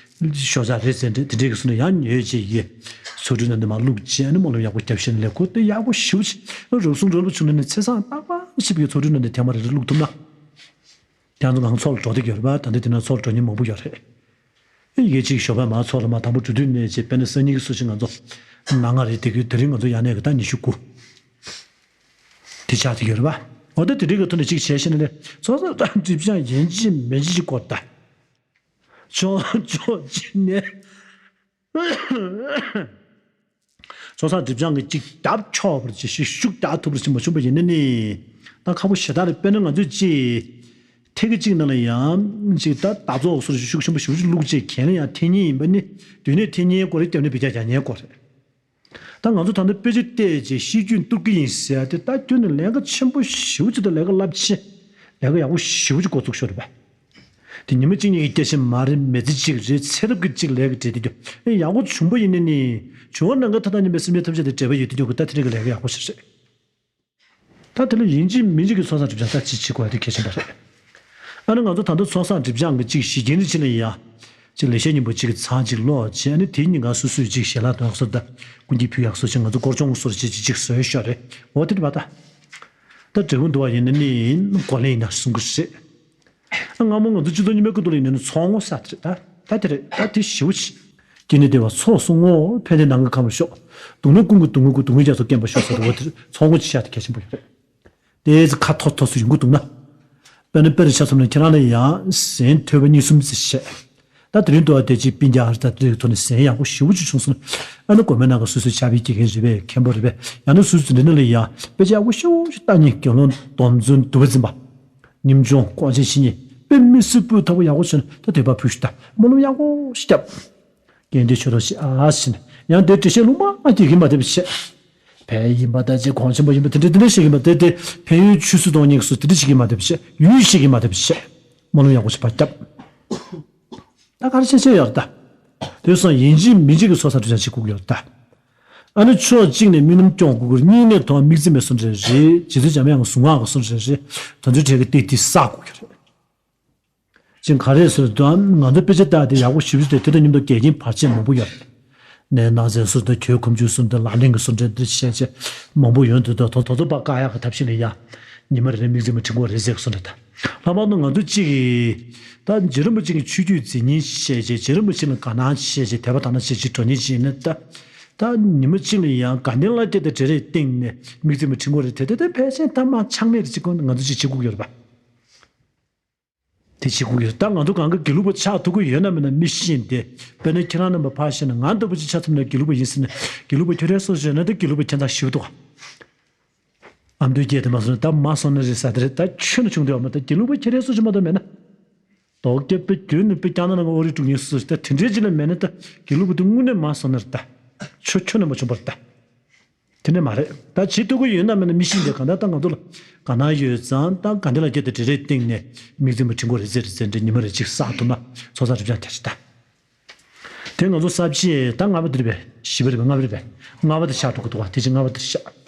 ཤོག་བྱ་རེད་ཟེར་འདྲ་དེ་འདྲས་ཀྱི་སུ་ནས་ཡང་ཉོས་ཅིག་ཡིས་ཚོགས་དྲུང་ནང་དུ་མ་བླུགས་བྱས་ཨ་ནི་སྨོན་ལམ་ཡག་པོ་བརྒྱབ་བཞག་ནས་ལས་ཁོ་དེ་ཡག་པོ་ཞེ་པོ་ཅིག་རབ་གསུང་རབ་ལ་བྱུང་ནས་ནི་ཚེ་སང་རྟག་པར་ཞིབ་ཀྱི་ཚོགས་དྲུང་ནང་དུ་ཐེངས་མ་རེ་རེ་བླུགས་ཐུབ་ན། ཁྱེད་ཚོ་གང་ཚོགས་ལ་འགྲོ་བསྡད་ཀྱི་ཡོད་རེད་པ། ད་ལྟ་དེ་ན་ཚོགས་ལ་འགྲོ་མཁན་མང་པོ་ཡོད་རེད། ཡི་གེ་གཅིག་ཞོགས་པ་མ་ཚོགས་ལ་མ་དང་པོ་འགྲོ་དུས་ནས་ཅེས་དཔེར་ན་སང་ཉིན་གྱི་སུ་ཞིག་ང་ཚོ་ན་ང་རེད་དེ་གི་དེ་རིང་ང་ཚོ་ཡར་ནས་གི་ད་ཉི་ཤུ་དགུ་དེ་ཆགས་ཀྱི་ཡོད་རེད་པ། འོ་ད་དེ་རིང་གི་ཐོག་ནས་གཅིག་བྱས་ཤེས་ན་ནས་ཚོགས་བསགས་སྒྲིབ་སྦྱང་ཡིན་གཅིག་མིན་གཅིག་སྐོར་ད་ཆོག་ཆོག་ཅི་ནས། ཚོགས་བསགས་སྒྲིབ་སྦྱང་གི་གཅིག་རྒྱབ་ཆོག་པར་བྱེད་ཤིག་ཤུགས་རྒྱག་ཐུབ་པར་བྱེད་མ་བྱུང་བ་ཡིན་ན་ནི། ད་ཁག་པོ་ཞེ་དྲག་རེད། དཔེར་ན་ང་ཚོས་ཅིག་ཐེངས་གཅིག་ནང་ལ་ཡང་ཅིག་ད་ད་ཚོགས་སོར་ཤུགས་ཆེན་པོ་ཞེ་པོ་ཅིག་བླུགས་རྗེས་གན་ལ་ཡང་འཐེན་མཁན་ཡིན་པ་ནི་དུས་ནས་འཐེན་མཁན་སྐོར་རེད། རྒྱབ་ནས་བི་རྒྱ་རྒྱག་མཁན་སྐོར་རེད། ད་ང་ཚོ་ད་ལྟ་དཔེ་ཆ་བལྟས་རྗེས་ཤེས་རྒྱུད་གཏུབ་ཀྱི་ཡིན་ཟེར་ཡ་དེ་ད་ཁྱོན་ནས་ལས་ཀ་ཆེན་པོ་ཞེ་པོ་ཅིག་དང་ལས་ཀ་རླབས་ཆེ་ལས་ཀ་ཡག་པོ་ཞེ་པོ་ཅིག་འགོ་བཙུགས་ཤོར་རེད་པ། དེ་ཉི་མ་གཅིག་གཉིས་ཀྱི་སྐྱེ་ཤི་མ་རེད། མི་ཚེ་གཅིག་རེད། ཚེ་རབས་ཀྱི་གཅིག་ལས་ཀྱི་འབྲེལ་དེ་རྒྱུ་ཨེ་ཡག་པོ་བྱུང་པ་ཡིན་ན་ནི་བྱུང་བ་ནང་ག་ཐ་ཐ་ཉམས་པའི་སེམས་ཅན་ཐམས་ཅད་དེ་འབྲེལ་བ་ཡོད་དེ་རྒྱུ་གི་ད་དེ་འདྲ་གི་ལས་ཀ་ཡག་པོ་ཞིག་རེད། ད་དེ་ལ་ཡིན་གཅིག་མིན་གཅིག་གི་ཚོགས་བསགས་སྒྲིབ་སྦྱང་ད་ཅི་བྱེད་དགོས་དེ་གལ་ཆེན་པོ་རེད། ཨ་ནི་ང་ཚོ་ད་ལྟ་ཚོགས་བསགས་སྒྲིབ་སྦྱང་གི་གཅིག་གཞི་རྐྱེན་རེ་ཅི་ལ་ཡ། གཅིག་ལེགས་བཤད་སྙིང་པོ་གཅིག་གི་ཚང་གཅིག་ཀློག་བྱས་ཨ་ནི་དེའི་སྙིང་ག་སོ་སོས་གཅིག་ཞལ་ལག་དོན་སོ་ད་ཀུན་གྱིས་ཕུལ་ཡག་སོ་ཅིག་ང་ཚོ་སྐོར་སྦྱོང་སོར་བྱེད་ཅིག་གཅིག་བཟོས་ཤོག་རེད། འོ་དེ་རེད་པ་ད། ད་འབྲས་བུ་འདུ་བ་ཡིན་ན་ནི་གོ་ལེན་ཡིན་ན་གསུང་གི་རེད། སྔ་མོ་ང་ཚོ་སྤྱི་ཚོགས་རྙིང་པའི་སྐབས་དུ་ལ་ཡིན་ན་ནི་ཚོགས་བསྔོ་ཟེར་དེ་རེད་ད། ད་དེ་རེད་ད། དེ་ཞེ་པོ་ཅིག་སྐྱེ་གནས་བདེ་བ་ཚོགས་སུ་བསྔོ། ཕན་བདེ་ནམ་མཁའ་གང་བར་ཤོག་སྡུག་བསྔལ་ཀུན་གྱི་སྡུག་བསྔལ་ཀུན། སྡུག་བསྔལ་རྒྱ་མཚོ་སྐེམ་པར་ཤོག་ཟེར་དུས་འོ་དེ་ཚོགས་བསྔོ་ཅིག་བྱ་དེ་གལ་ཆེན་པོ་ཡོད་རེད། དེ་ཚོ་ཁ་ཐོར་ཐོར་སུ་ཡོང་གི་འདུག་ན། དཔེར་ན་དཔེ་རུ་ཆ་མཚོན་ན་ཁྱེད་རང་ལ་ཡང་ཟན་ཐོད་པ་གཉིས་གསུམ་ཙམ་བྱས། ད་དེ་རིང་དུ་བ་དེ་ཅིག་སྤུན་ཀྱག་ཨ་རི་ད་དེ་ཐོག་ནས་ཟན་ཡག་པོ་ཞེ་པོ་ཅིག་བྱུང་སོང་ན། ཨ་ནི་དགོན་པའི་ནང་གི་སོ་སོའི་ཕྱག་དཔེ་སྐྱེལ་མཁན་རེད་པས། མཁན་པོ་རེད་པས། ཡང་ན་སུ་སུ་འདི་ནང་ལ་ཡ་དཔེ་ཆ་ཡག་པོ་ཞེ་པོ་ཅིག་ལྟ་མཁན། དགེ་སློང་སྡོམ་བརྩོན་འདུལ་བ་འཛིན་པ། ཉམ་ཆུང་དཀོན་ཆེན་བཤེས་གཉེན་དཔེ་མི་སྲིད་སྤུས་དག་པོ་ཡག་པོ་བྱུང་ན་ད་དད་པ་ཕུལ་ཞིག་ད་སྨོན་ལམ་ཡག་པོ་ཞིག་བརྒྱབ། དགེ་འདུན་ཆོས་གྲོགས་ཤིག་ཨ་ཟེར་ནས་ཡང་དེ་འགྲེལ་བཤད་ལུང་མང་སྐྱེལ་གྱིན་མ་བསྡད་པ་བྱས། ཕན་ཡིན་པ་དང་ཅིག་གོང་ཆེན་པོ་ཡིན་པ་དེ་འདྲ་དེ་འདྲ་བཤད་ཀྱིན་མ་བསྡད་དེ། ཕན་ཡོན་ཆོས་སུ་གཏོང་མཁན་གྱི་སུ་དེ་འདྲ་བྱེད་ཀྱིན་མ་བསྡད་པ་བྱས། ཡུལ་བཤད་ཀྱིན་མ་བསྡད་པ་བྱས། སྨོན་ལམ་ཡག་པོ་ཞིག་ཕར་བརྒྱབ། ད་ག་རེ་བྱས་བྱས་ཡོད་རེད་ད། དེ་སོང་ཡིན་གཅིག་མིན་གཅིག་གི་ཚོགས་བསགས་སྒྲིབ་སྦྱང་བྱེད་དགོས་ཀྱི་ཡོད་རེད་ད། ཨ་ནི་ཕྱོགས་གཅིག་ནས་དམིགས་རྣམ་སྐྱོང་དགོས་ཀྱི་རེད། གཉིས་ནས་དོན་དམིགས་བརྩེ་མེད་སོ་འདྲ་རེད། རྗེ་བཙུན་འཇམ་དབྱངས་ཀྱི་གཟུངས་སྔགས་ཀྱི་སོ་འདྲ་རེད། དོན་ཚུལ་འཕྲད་ཀྱི་སྟེགས་དེ་བསགས་དགོས་ཀྱི་རེད། ཅིག་ག་རེ་ཟེར་དུས་ང་ཚོ་དཔེ་ཆ་ལྟ་དེ་ཡག་པོ་ཞེ་པོ་ཅིག་དེ་དེ་དང་མཉམ་དུ་འགལ་རྐྱེན་བར་ཆད་མང་པོ་ཡོད་རེད། ནས་ནང་ཚན་སོ་འདྲ་གྱོད་ཁོམ་ཆུ་སོ་འདྲ་ལག་ལེན་གྱི་སོ་འདྲ་འདི་བཤད་བྱས་མང་པོ་ཡོང་དུས་ད་དོ་དོ་ཚོ་པ་བཀག་ཡག་གི་ཐབས་ཤེས་ལ་ཡ། ཉི་མ་རེ་རེ་དམིགས་བརྩེ་མ་དྲིན་གོ་རེ་ཟེར་གསུངས་རེད་ད། ལྷག་པར་དུ་ང་ཚོ་གཅིག་གིས་ད་རྗེ་རིན་པོ་ཆེ་གི་ཆོས་བརྒྱུད་འཛིན་མཁན་བཤད་བྱས་རྗེ་རིན་པོ་ཆེ་ལ་དགའ་སྣང་བཤད་བྱས་དད་པ་དག་སྣང་བཤད་བྱས་འགྲོ་མཁན་ཅིག་ཡིན་ན་ད། ད་ཉི་མ་གཅིག་ལ་ཡང་དགའ་ལྡན་ལྷ་བརྒྱ་དང་འབྲེལ་རེས་སྟེང་ནས་དམིགས་བརྩེ་མ་དྲིན་གོ་རེ་དེ་དེ་དེ་ཕལ་ཆེར་ད་མ་ཆག་མེད་རེ་གཅིག་ཀུན་ང་ཚོ་གཅིག་བྱེད་དགོས་ཀྱི་ཡོད་རེད་པ། དེ་བྱེད་དགོས་ཀྱི་རེད། ད་ང་ཚོ་གང་ག་དགེ་ལུགས་པ་ཆགས་ཐུབ་ཀྱི་ཡོད་ན་མེད་ན་མི་ཤེས་ཏེ། དཔེར་ན་ཁྱེད་རང་རྣམ་པ་ཕར་བཞག་ན་ང་ལྟ་བུ་ཅིག་ཆ་མཚོན་ན་དགེ་ལུགས་པ་ཡིན་ཟེར་ན་དགེ་ལུགས་པ་ཁྱོད་རའི་སོ་བཞག་ན་ད་དགེ་ལུགས་པ་ཁྱད་མཚར་ཞེ་པོ་འདུག་ག་ཨ་མདོའི་སྐད་དེ་མ་སོང་ན་ད་མ་སོང་ན་རེད་ཟེར་དེ་རེད། ད་ཁྱོན་ནས་བྱུང་དུས་ཨ་མ་ད་དགེ་ལུགས་པ་ཁྱེད་རའི་སོ་ཅིག་མ་གཏོགས་མེད་ན། དོགས་རྒྱབ་པའི་རྒྱུན་ནས་དཔེ་རྒྱག་ན་ནང་ཨོ་རི་དཀྲུག་ཉེ་སུ་ད་དེ་འདྲའི་ཅིག་ལ་མེད་ན་ད་དགེ་ལུགས་པ་དེ་དངོས་གནས་མ་སོང་ན་རེད་ད། ཁྱོད་ཁྱོན་ནས་མ་བྱུང་བ་རེད་ད། དེ་ནས་མ་རེད། ད་བྱེད་ཐུབ་ཀྱི་ཡོད་ན་མེད་ན་མི་ཤེས་འདི་གང་ལྟར་ད་ང་ཚོ་ལ་དགའ་སྣང་ཡོད་ཙང་ད་དགའ་ལྡན་ལྷ་བརྒྱ་དང་འབྲེལ་རེས་སྟེང་ནས་དམིགས་བརྩེ་མ་དྲིན་གོ་རེ་ཟེར་རེ་ཟེར་འདྲ་ཉི་མ་རེ་གཅིག་བསགས་ཐུབ་ན་ཚོགས་བསགས་སྒྲིབ་སྦྱང་དེ་རེད་ད། དེ་ང་ཚོ་ས་བཅད་ད་ལྔ་པ་འདི་རེད་པས། བཞི་པ་རེད་པས། ལྔ་པ་རེད་པས། ལྔ་པ་དེ་ཆགས་འགྲོ་གི་འདུག་ག་དེ་ཅི་ལྔ་པ་དེ་ཆགས།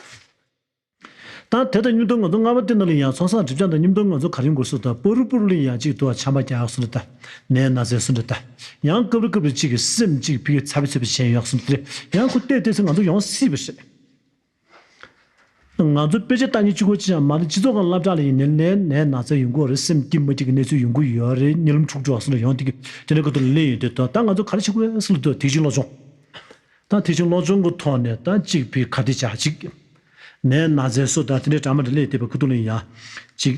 ད་དེ་དང་མཉམ་དུ་ང་ཚོ་ལྔ་པ་དེ་ནང་ལ་ཡང་ཚོང་གསར་སྒྲིབ་སྦྱང་དང་མཉམ་དུ་ང་ཚོ་ག་རེ་ཡོང་དགོས་སུ་ད་པུ་རུ་པུ་རུ་ལ་ཡང་གཅིག་ཏུ་ཆམ་པ་རྒྱག་སུ་འདྲ་ད། ནད་ན་ཚ་སུ་འདྲ་ད། ཡང་སྐབས་རེ་སྐབས་རེ་གཅིག་གི་སེམས་གཅིག་ཕི་གི་ཚ་བི་ཚ་བི་བྱས་ཡོང་སུ་འདྲ་ཡང་ཁོ་བལྟས་བལྟས་ཚེ་ང་ཚོ་ཡོང་སྲིད་པ་རེད། ང་ཚོ་དཔེ་ཆ་ལྟ་ཉན་གཅིག་པོ་གཅིག་ཡང་མ་རེད། སྤྱི་ཚོགས་ཁང་སློབ་གྲྭ་ལ་ཡིན་ནའི་ནད་ནད་ན་ཚ་ཡོང་གི་ཡོད་རེད། སེམས་སྐྱིད་མ་སྐྱིད་ཀྱི་གནས་ཚུལ་ཡོང་གི་ཡོད་རེད། གཉིད་ལམ་འཁྲུག་འགྲོ་སོང་ཡོང་དེ་གི་དེ་འདྲ་ཁུ་ཐུག་ལ་སླེབས་ཡོང་དུས་ད་ད་ང་ཚོ་ག་རེ་བྱེད་དགོས་སུ་ལ་ད་དེ་བཞིན་སློབ་སྦྱོང་། ད་དེ་བཞིན་སློབ་སྦྱོང་གི་ཐོག་ནས་ད་གཅིག་ཕི་ཁ་གཏད་བཅག་གཅིག་ནད་ན་ཚའི་སོ་ད་དེ་འདྲའི་དྲ་མ་འདྲ་སླེབས་བསྡད་པའི་ཁུ་ཐུག་ལ་ཡིན་ཡང་གཅིག་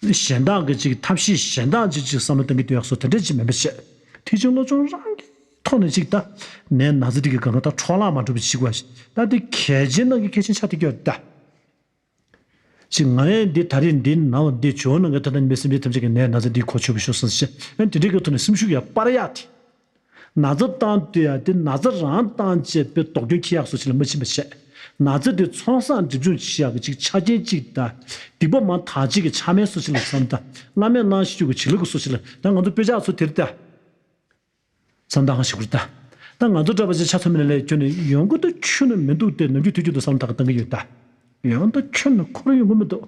གཞན་དག་གི་གཅིག་ཐབས་ཤེས་གཞན་དག་གཅིག་གཅིག་བསམ་བློ་གཏང་གི་འདུག་ཡག་སོ་དེ་འདྲ་གཅིག་མིན་པ་བྱས། དེ་བཞིན་སློབ་སྦྱོང་རང་གི་ཐོག་ནས་ཅིག་ད་ནས་ན་ཚ་འདི་གི་གང་ག་ད་འཕྲོ་བརླག་མ་འགྲོ་བའི་ཅིག་བ་ཞིག་ད་འདི་གལ་ཆེན་ནང་གི་གལ་ཆེན་ཆགས་བསྡད་ཀྱི་ཡོད་ད། ཅིག་ང་ཡང་འདི་ད་རེས་འདི་ནང་བ་འདི་བྱོལ་ནང་གི་ད་ལྟ་ཉི་མའི་སེམས་ཅན་ཐམས་ཅད་ཀྱི་ནས་ན་ཚ་འདི་གོ་ཆོད་པ་ཤོག་སོང་ཞེས་ཨ་དེ་འདྲའི་གི་ཐོག་ནས་སེམས་ཤུགས་ཡང་སྤར་ཡག་དེ། ན་ཚ་བཏང་དུས་ཡང་དེ་ན་ཚ་རང་བཏང་བྱས་པའི་ལྡོག་སྐྱོན་ཁྱེར་ཡག་སོ་ཅིག་ལ་མ་ཕྱིན་པ་བྱས། ན་ཚ་དེ་ཚོང་ཟོག་འགྲེམས་སྦྱོང་བྱེད་ཡག་གི་ཅིག་ཆ་རྐྱེན་ཅིག་དང་སྡིག་པ་མ་དག་ཅིག་གི་ཆ་མེད་སོ་ཅིག་ལ་བསམ་ད་བླ་མས་གནང་ཤེས་རྒྱུ་གི་བྱིན་རླབས་ཀྱི་སོ་ཅིག་ལ་ད་ང་ཚོ་དཔེ་ཆ་ཚོ་དེར་ད། བསམ་སྟངས་ཤིག་གུར་ལྟ། ད་ང་ཚོ་འདྲ་བ་ཅིག་ཆ་ཚང་མ་ནས་ལས་ཁྱོན་ནས་ཡོང་གི་འདུག་ཁྱོན་ནས་མི་འདུག་སྟེ་ནམ་རྒྱུན་དུས་རྒྱུན་དུ་བསམ་བློ་ཐག་གི་བཏང་གི་ཡོད་ད། ཡོང་ད་ཁྱོན་ནས་ཁོ་རང་ཡོང་གི་མི་འདུག་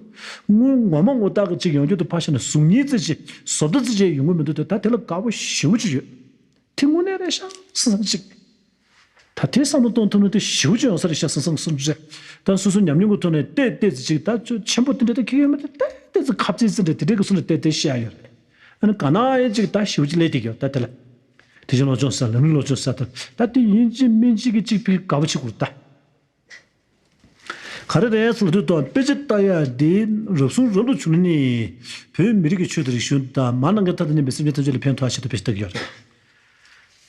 དངུལ་ངོ་མ་ངོ་རྟགས་ཀྱི་ཅིག་ཡོང་རྒྱུ་དུ་ཕར་བཞག་ན་གཟུགས་བརྙན་རྩེ་ཅིག་བཟོ་ལྟ་རྩེ་ཅིག་ཡོང་གི་མི་འདུག་སྟེ་ད་དེ་ལ་དགའ་པོ་ཞེ་པོ་ཅིག་ཡོད། དེ་དངོས་གནས་རེད་ཤག་བསམ་བསམ་ཅིག་ད་དེ་བསམ་བློ་གཏོང་ཐུབ་ན་དེ་ཞེ་པོ་ཅིག་ཡོང་ས་རེད་ཤག་བསམ་བསམ་བསམ་རེད། ད་སོ་སོ་ཉམས་མྱོང་གི་ཐོག་ནས་བལྟས་བལྟས་ཚེ་ཅིག་ད་ཆེན་པོ་དེ་འདྲ་ད་ཁྱེད་ཡོད་མ་རེད། བལྟས་བལྟས་ཚེ་ཁ་ཚིག་ཚིག་འདྲ་དེ་འདྲའི་གི་སོ་ནས་བལྟས་བལྟས་བཤད་ཡོད་རེད། ཨ་ནི་ག་ན་ཡིན་ཅིག་ད་ཞེ་པོ་ཅིག་ལས་དེ་གི་ཡོད་ད་དེ་ལ། དེ་བཞིན་སློབ་སྦྱོང་ཟེར་ལམ་རིམ་སློབ་སྦྱོང་ཟེར་དང་ད་དེ་ཡིན་གཅིག་མིན་གཅིག་གི་གཅིག་ཕི་དགའ་པོ་བྱེད་དགོས་ད། ག་རེ་རེད་ཟེར་དུས་དང་དཔེ་ཆ་ལྟ་ཡག་འདི་རབ་གསུང་རབ་ཏུ་བྱུང་ནི། བོད་མི་རིགས་ཀྱི་ཆོས་དང་རིག་གཞུང་དང་མ་ནང་གི་ཐ་དང་མཉམ་པའི་སེམས་ཅན་ཐམས་ཅད་ལ་ཕན་ཐོགས་ཆེད་དུ་དཔེ་ཆ་ལྟ་གི་ཡོད་རེད།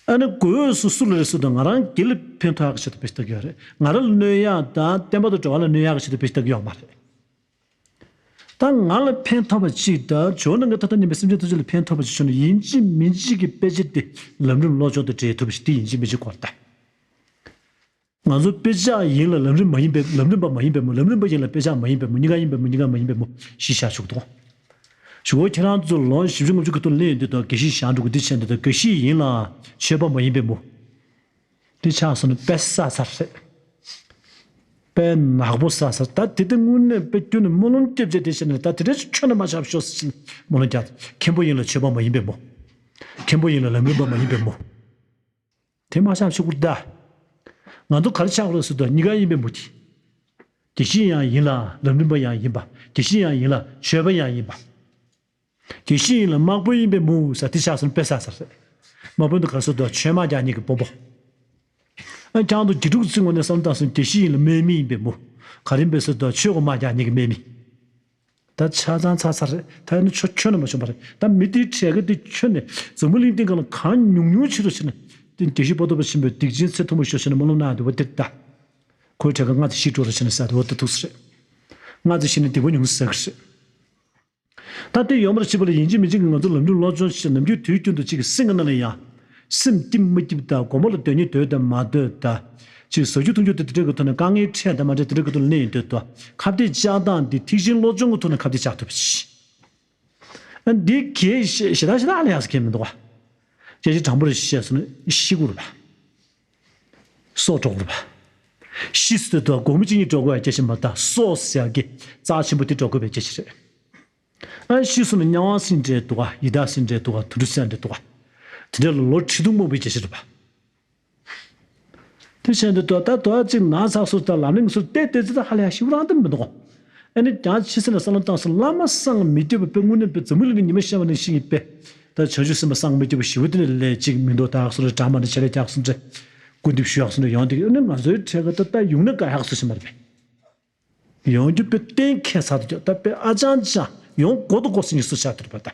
ཨ་ནི་གོས་སུ་སུ་ལ་རེ་སུ་དང་ང་རང་སྒེར་ལ་ཕན་ཐོགས་ཆེད་དུ་དཔེ་ཆ་ལྟ་གི་ཡོད་རེད། ང་རང་ལ་གནོད་ཡག་དང་བསྟན་པ་དང་འགྲོ་བ་ལ་གནོད་ཡག་ཆེད་དུ་དཔེ་ཆ་ལྟ་གི་ཡོད་མ་རེད། ད་ང་ལ་ཕན་ཐོགས་པ་གཅིག་དང་ཇོ་ནང་གི་ཐ་ཐ་ཉན་པའི་སེམས་ཅན་ཐམས་ཅད་ལ་ཕན་ཐོགས་པ་གཅིག་བྱུང་ན་ཡིན་གཅིག་མིན་གཅིག་གི་དཔེ་ཆ་དེ་ལམ་རིམ་སློབ་སྦྱོང་དང་འབྲེལ་ཐུབ་པ་ཞིག་དེ་ཡིན་གཅིག་མིན་གཅིག་གོ་ད། ང་ཚོ་དཔེ་ཆ་ཡིན་ལ་ལམ་རིམ་མ་ཡིན་པའི་ལམ་རིམ་པ་མ་ཡིན་པའི་མོ་ལམ་རིམ་པ་ཡིན་ལ་དཔེ་ཆ་མ་ཡིན་པའི་མོ་གཉིས་ཀ་ཡིན་པའི་མོ་གཉིས་ཀ་མ་ཡིན་པའི་མོ་ཞེས་བྱ་ཞུགས་འདུག་ཞུ་བོ་ཁྱེད་རང་ཚོ་ལོ་བཞི་བཅུ་ལྔ་བཅུ་གི་ཐོག་སླེབས་ཡོང་དུས་དང་དགེ་བཤེས་ཞང་འགྲོ་གི་འདི་བྱས་འདུག་དང་དགེ་བཤེས་ཡིན་ལ་ཆོས་པ་མ་ཡིན་པའི་མོ། འདི་ཆགས་སོང་ན་དཔེ་ས་ཚར་རེད། དཔེ་ནག་པོ་ས་ཚར་ད་དེ་དེ་དངོས་གནས་དཔེ་སྐྱོན་ནས་སྨོན་ལམ་སྐྱབས་བྱས་དེ་བྱས་ནས་ད་དེ་འདྲ་ཁྱོན་ནས་མ་ཆགས་ཤོག་ཟེར་ཕྱིན་སྨོན་ལམ་རྒྱག་མཁན་པོ་ཡིན་ལ་ཆོས་པ་མ་ཡིན་པའི་མོ། མཁན་པོ་ཡིན་ལ་ལམ་རིམ་པ་མ་ཡིན་པའི་མོ། དེ་མ་ཤག་ཆུ་བུར་ད། ང་ཚོ་ག་རེ་ཆགས་རོགས་ཟེར་དུས་གཉིས་ཀ་ཡིན་པའི་མུ་ཏིག་དགེ་བཤེས་ཡང་ཡིན་ལ་ལམ་རིམ་པ་ཡང་ཡིན་པ། དགེ་བཤེས་ཡང་ཡིན་ལ་ཆོས་པ་ཡང་ཡིན་པ། དགེ་བཤེས་ཡིན་ལ་དམག་དཔོན་ཡིན་པའི་མུ་ཟེར་དེ་ཆགས་སོང་དཔེ་ས་ས་རེད། དམག་དཔོན་དུ་ག་རེ་ཟེར་དུས་ཆོས་དམག་རྒྱག་མཁན་གྱི་དཔོན་པོ། ཨ་ཀྱང་དུ་དགེ་ཕྲུག་ཚུན་ངོ་ནས་བསམ་བཏང་སོང་དགེ་བཤེས་ཡིན་ལ་དམག་མི་ཡིན་པའི་མུ། ག་རེ་ཡིན་པའི་ཟེར་དུས་ཆོས་གོ་དམག་རྒྱག་མཁན་གྱི་དམག་མི། ད་ཆ་ཚང་ཚར་ཚར་རེད། ད་ཡིན་ན་ཆོ་ཁྱོན་ནས་མ་བྱུང་བ་རེད། ད་མི་དེའི་གྲས་ཀ་དེ་ཁྱོན་ནས་འཛམ་བུ་གླིང་སྟེང་ག་ལ་གང་ཉུང་ཉུང་ཆེད་དུ་བྱས་ནས་དེ་དགེ་བཤེས་པོ་ཏོ་པ་ཆེན་པོའི་སྡིག་ཅན་ཚེ་ཐུང་པོ་ཤོར་བྱས་ནས་སྨོན་ལམ་གནང་དེ་བ་དེ་ད། ཁོའི་གྲས་ཀ་ང་ཚོ་ཤི་འགྲོ་ར་བྱས་ནས་ཟ་དེ་བ་དེ་ཐུག་ས་རེད། ང་ཚོ་ཤི་ནས་སྡིག་པ་ཉུང་ཟ་གི་རེད། ད་དེ་ཡོང་བར་བྱེད་པ་ལ་ཡིན་གཅིག་མིན་གཅིག་གི་ང་ཚོ་ལམ་རིམ་སློབ་སྦྱོང་བྱེད་ནམ་རྒྱུན་དུས་རྒྱུན་དུ་གཅིག་གི་སེམས་ཀྱི་ནང་ལ་ཡང་། སེམས་སྐྱིད་མ་སྐྱིད་དང་དགོང་མོ་ལ་སྡོད་སྙིང་འདོད་དང་མ་འདོད་དང་། ཅིག་ཟ་རྒྱུ་འཐུང་རྒྱུ་དེ་དེ་འདྲ་གི་ཐོག་ནས་དཀའ་ངལ་འཕྲད་དང་མ་འཕྲད་དེ་འདྲ་གི་ཐོག་ནས་གནས་ཡིན་འདོད་དོ། ཁ་གཏད་བཅག་སྟངས་འདི་ཐེག་ཆེན་བློ་སྦྱོང་གི་ཐོག་ནས་ཁ་གཏད་བཅག་ཐུབ་པ་ཞིག་ཨ་འདི་གས་ཞེ་ཞེ་དྲག་ཞེ་དྲག་ལ་ཡག་ས་གས་མི་འདུག་བ། སྐད་ཆ་དྲང་པོར་བཤད་སོང་ན་ཤི་དགོས་རེད་པ། སྲོག་འགྲོ་དགོས་རེད་པ། ཤི་སོང་དུས་དགོང་མོ་གཅིག་གཉིས་འགྲོ་དགོས་པའི་སྐད་ཆ་མ་རེད་ད། སྲོག་ཟེར་ཡག་གི་རྩ་ཆེན་པོ་དེ་འགྲོ་དགོས་པའི་སྐད་ཆ་རེད། ཨ་ཤི་སོང་ན་དམྱལ་བ་ཟེར་འདྲ་འདུག་ག་ཡི་དྭགས་ཟེར་འདྲ་འདུག་ག་དུད་འགྲོ་ཟེར་འདྲ་འདུག་ག་དེ་འདྲ་ལ་ལོ་ཁྲི་གདུགས་སྨུག་པོའི་སྐད་ཆ་རེད་པ། དེ་བྱས་འདི་ལྟོས་ད་ལྟོས་ཅིག་ན་ཚ་སོ་ད་ལམ་རིམ་སོ་བལྟས་བལྟས་ཚེ་ད་ཧ་ལས་ཡ་ཞིག་རང་དེ་མི་འདུག་ཨ་ནི་ཀྱང་ཕྱི་སེམས་ལ་བསམ་བློ་བཏང་སོ་བླ་མ་སངས་མི་རྒྱས་པ་དཔེ་དངོས་གནས་དཔེ་འཛམ་བུ་གླིང་གི་ཉི་མ་ཤར་བ་ནང་བཞིན་གྱི་དཔེ། ད་བྱང་ཆུབ་སེམས་དཔའ་སངས་མི་རྒྱས་པ་ཞི་བ་དེ་ནས་ལས་ཅིག་མི་འདུག་ད་སོ་རེ་གྲགས་མ་ནི་ཆེ་ལས་རྒྱག་སོ་འདྲ། སྐུར་འདེབས་ཞུ་ཡག་སོ་འདྲ་ཡོང་དེ་ཨ་ནི་ང་ཚོའི་གྲས་ཀ་ད་ད་ཡོང་ན་དགའ་ཡག་སོ་ཞིག་མ་རེད་པས། ཡོང་རྒྱུ་དཔེ་གཏན་འཁེལ་ཚར་འདུག་ད་དཔེ་ཨ་ཅང་ཅང་ཡོང་དགོས་འདུག་དགོས་སེ་ཉིས་སུ་ཆགས་འདུག་པ་ད།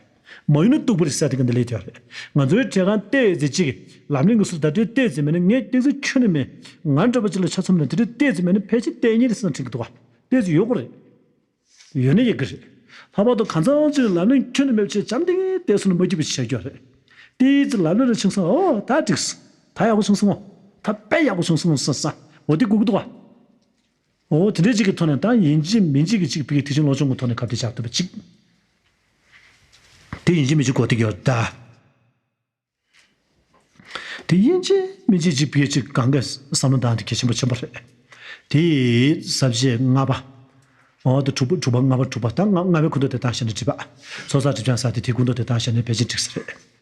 མ་ཡོང་ན་སྡུག་པོ་རེད་ཟེར་དེ་ག་འདི་ལས་དོན་རེད། ང་ཚོའི་གྲས་ཁང་བལྟས་ཚེ་གཅིག་ལམ་རིམ་གྱི་སུ་ད་དུས་བལྟས་ཚེ་མེད་ན་ངས་བལྟས་ཚེ་ཁྱོན་ནས་མེད། ང་འདྲ་པོ་ཅིག་ལ་ཆ་མཚོན་ན་དེ་འདྲ་བལྟས་ཚེ་མེད་ན་ཕལ་ཆེར་བལྟས་ཉེ་རེད་ཟེར་ན་འགྲིག་གི་འདུག་བ། བལྟས་ཚེ་ཡོད་དགོས་རེད། ཡོད་ན་ཡོད་གི་རེད། ལྷག་པར་དུ་གང་ཚང་ཅིག་ལམ་རིམ་ཁྱོན་ནས་མེད་པ་བྱས་འཇམ་ཐིང་ངེ་བལྟས་སོང་ན་མ་སྐྱིད་པ་ཞིག་བྱ་རྒྱུ་རེད། བལྟས་ཚེ་ལམ་རིམ་ལ་ཆིང་སོང་ཨོ་ད་འགྲིག་སོང་། ད་ཡག་པོ་བྱུང་སོང་ངོ་། ད་དཔེ་ཡག་པོ་བྱུང་སོང་ངོ་ཟེར་ས་འོ་དེ་དགོས་ཀྱི་འདུག་བ། འོ་དེ་འདྲའི་ཅིག་གི་ཐོག་ནས་ད་ཡིན་གཅིག་མིན་གཅིག་གི་ཅིག་བི་གི་དེ་བཞིན་ལོ་ཆུང་གི་ཐོག་ནས་ཁ་གཏད་བཅག་ཐུབ་པ་ཅིག་དེ་ཡིན་གཅིག་མིན་གཅིག་གོ་བསྡད་ཀྱི་ཡོད་ད། དེ་ཡིན་གཅིག་མིན་གཅིག་ཅིག་བི་གི་ཅིག་གང་ག་བསམ་བློ་བཏང་དེ་གལ་ཆེན་པོ་ཆེན་པོ་རེད། དེ་ཟབ་ཆོས་ལྔ་པ། འོ་དེ་དྲུག་པ་དྲུག་པ་ལྔ་པ་དྲུག་པ་ད་ལྔ་ལྔ་པའི་ཁུ་འདུག་དེ་བཏང་བཞག་ན་འགྲིག་པ། ཚོགས་བསགས་སྒྲིབ་སྦྱང་ས་དེ་དེའི་ཁུ་འདུག་དེ་བཏང་བཞག་ན་ཕལ་ཆེར་འགྲིག་ས་རེད།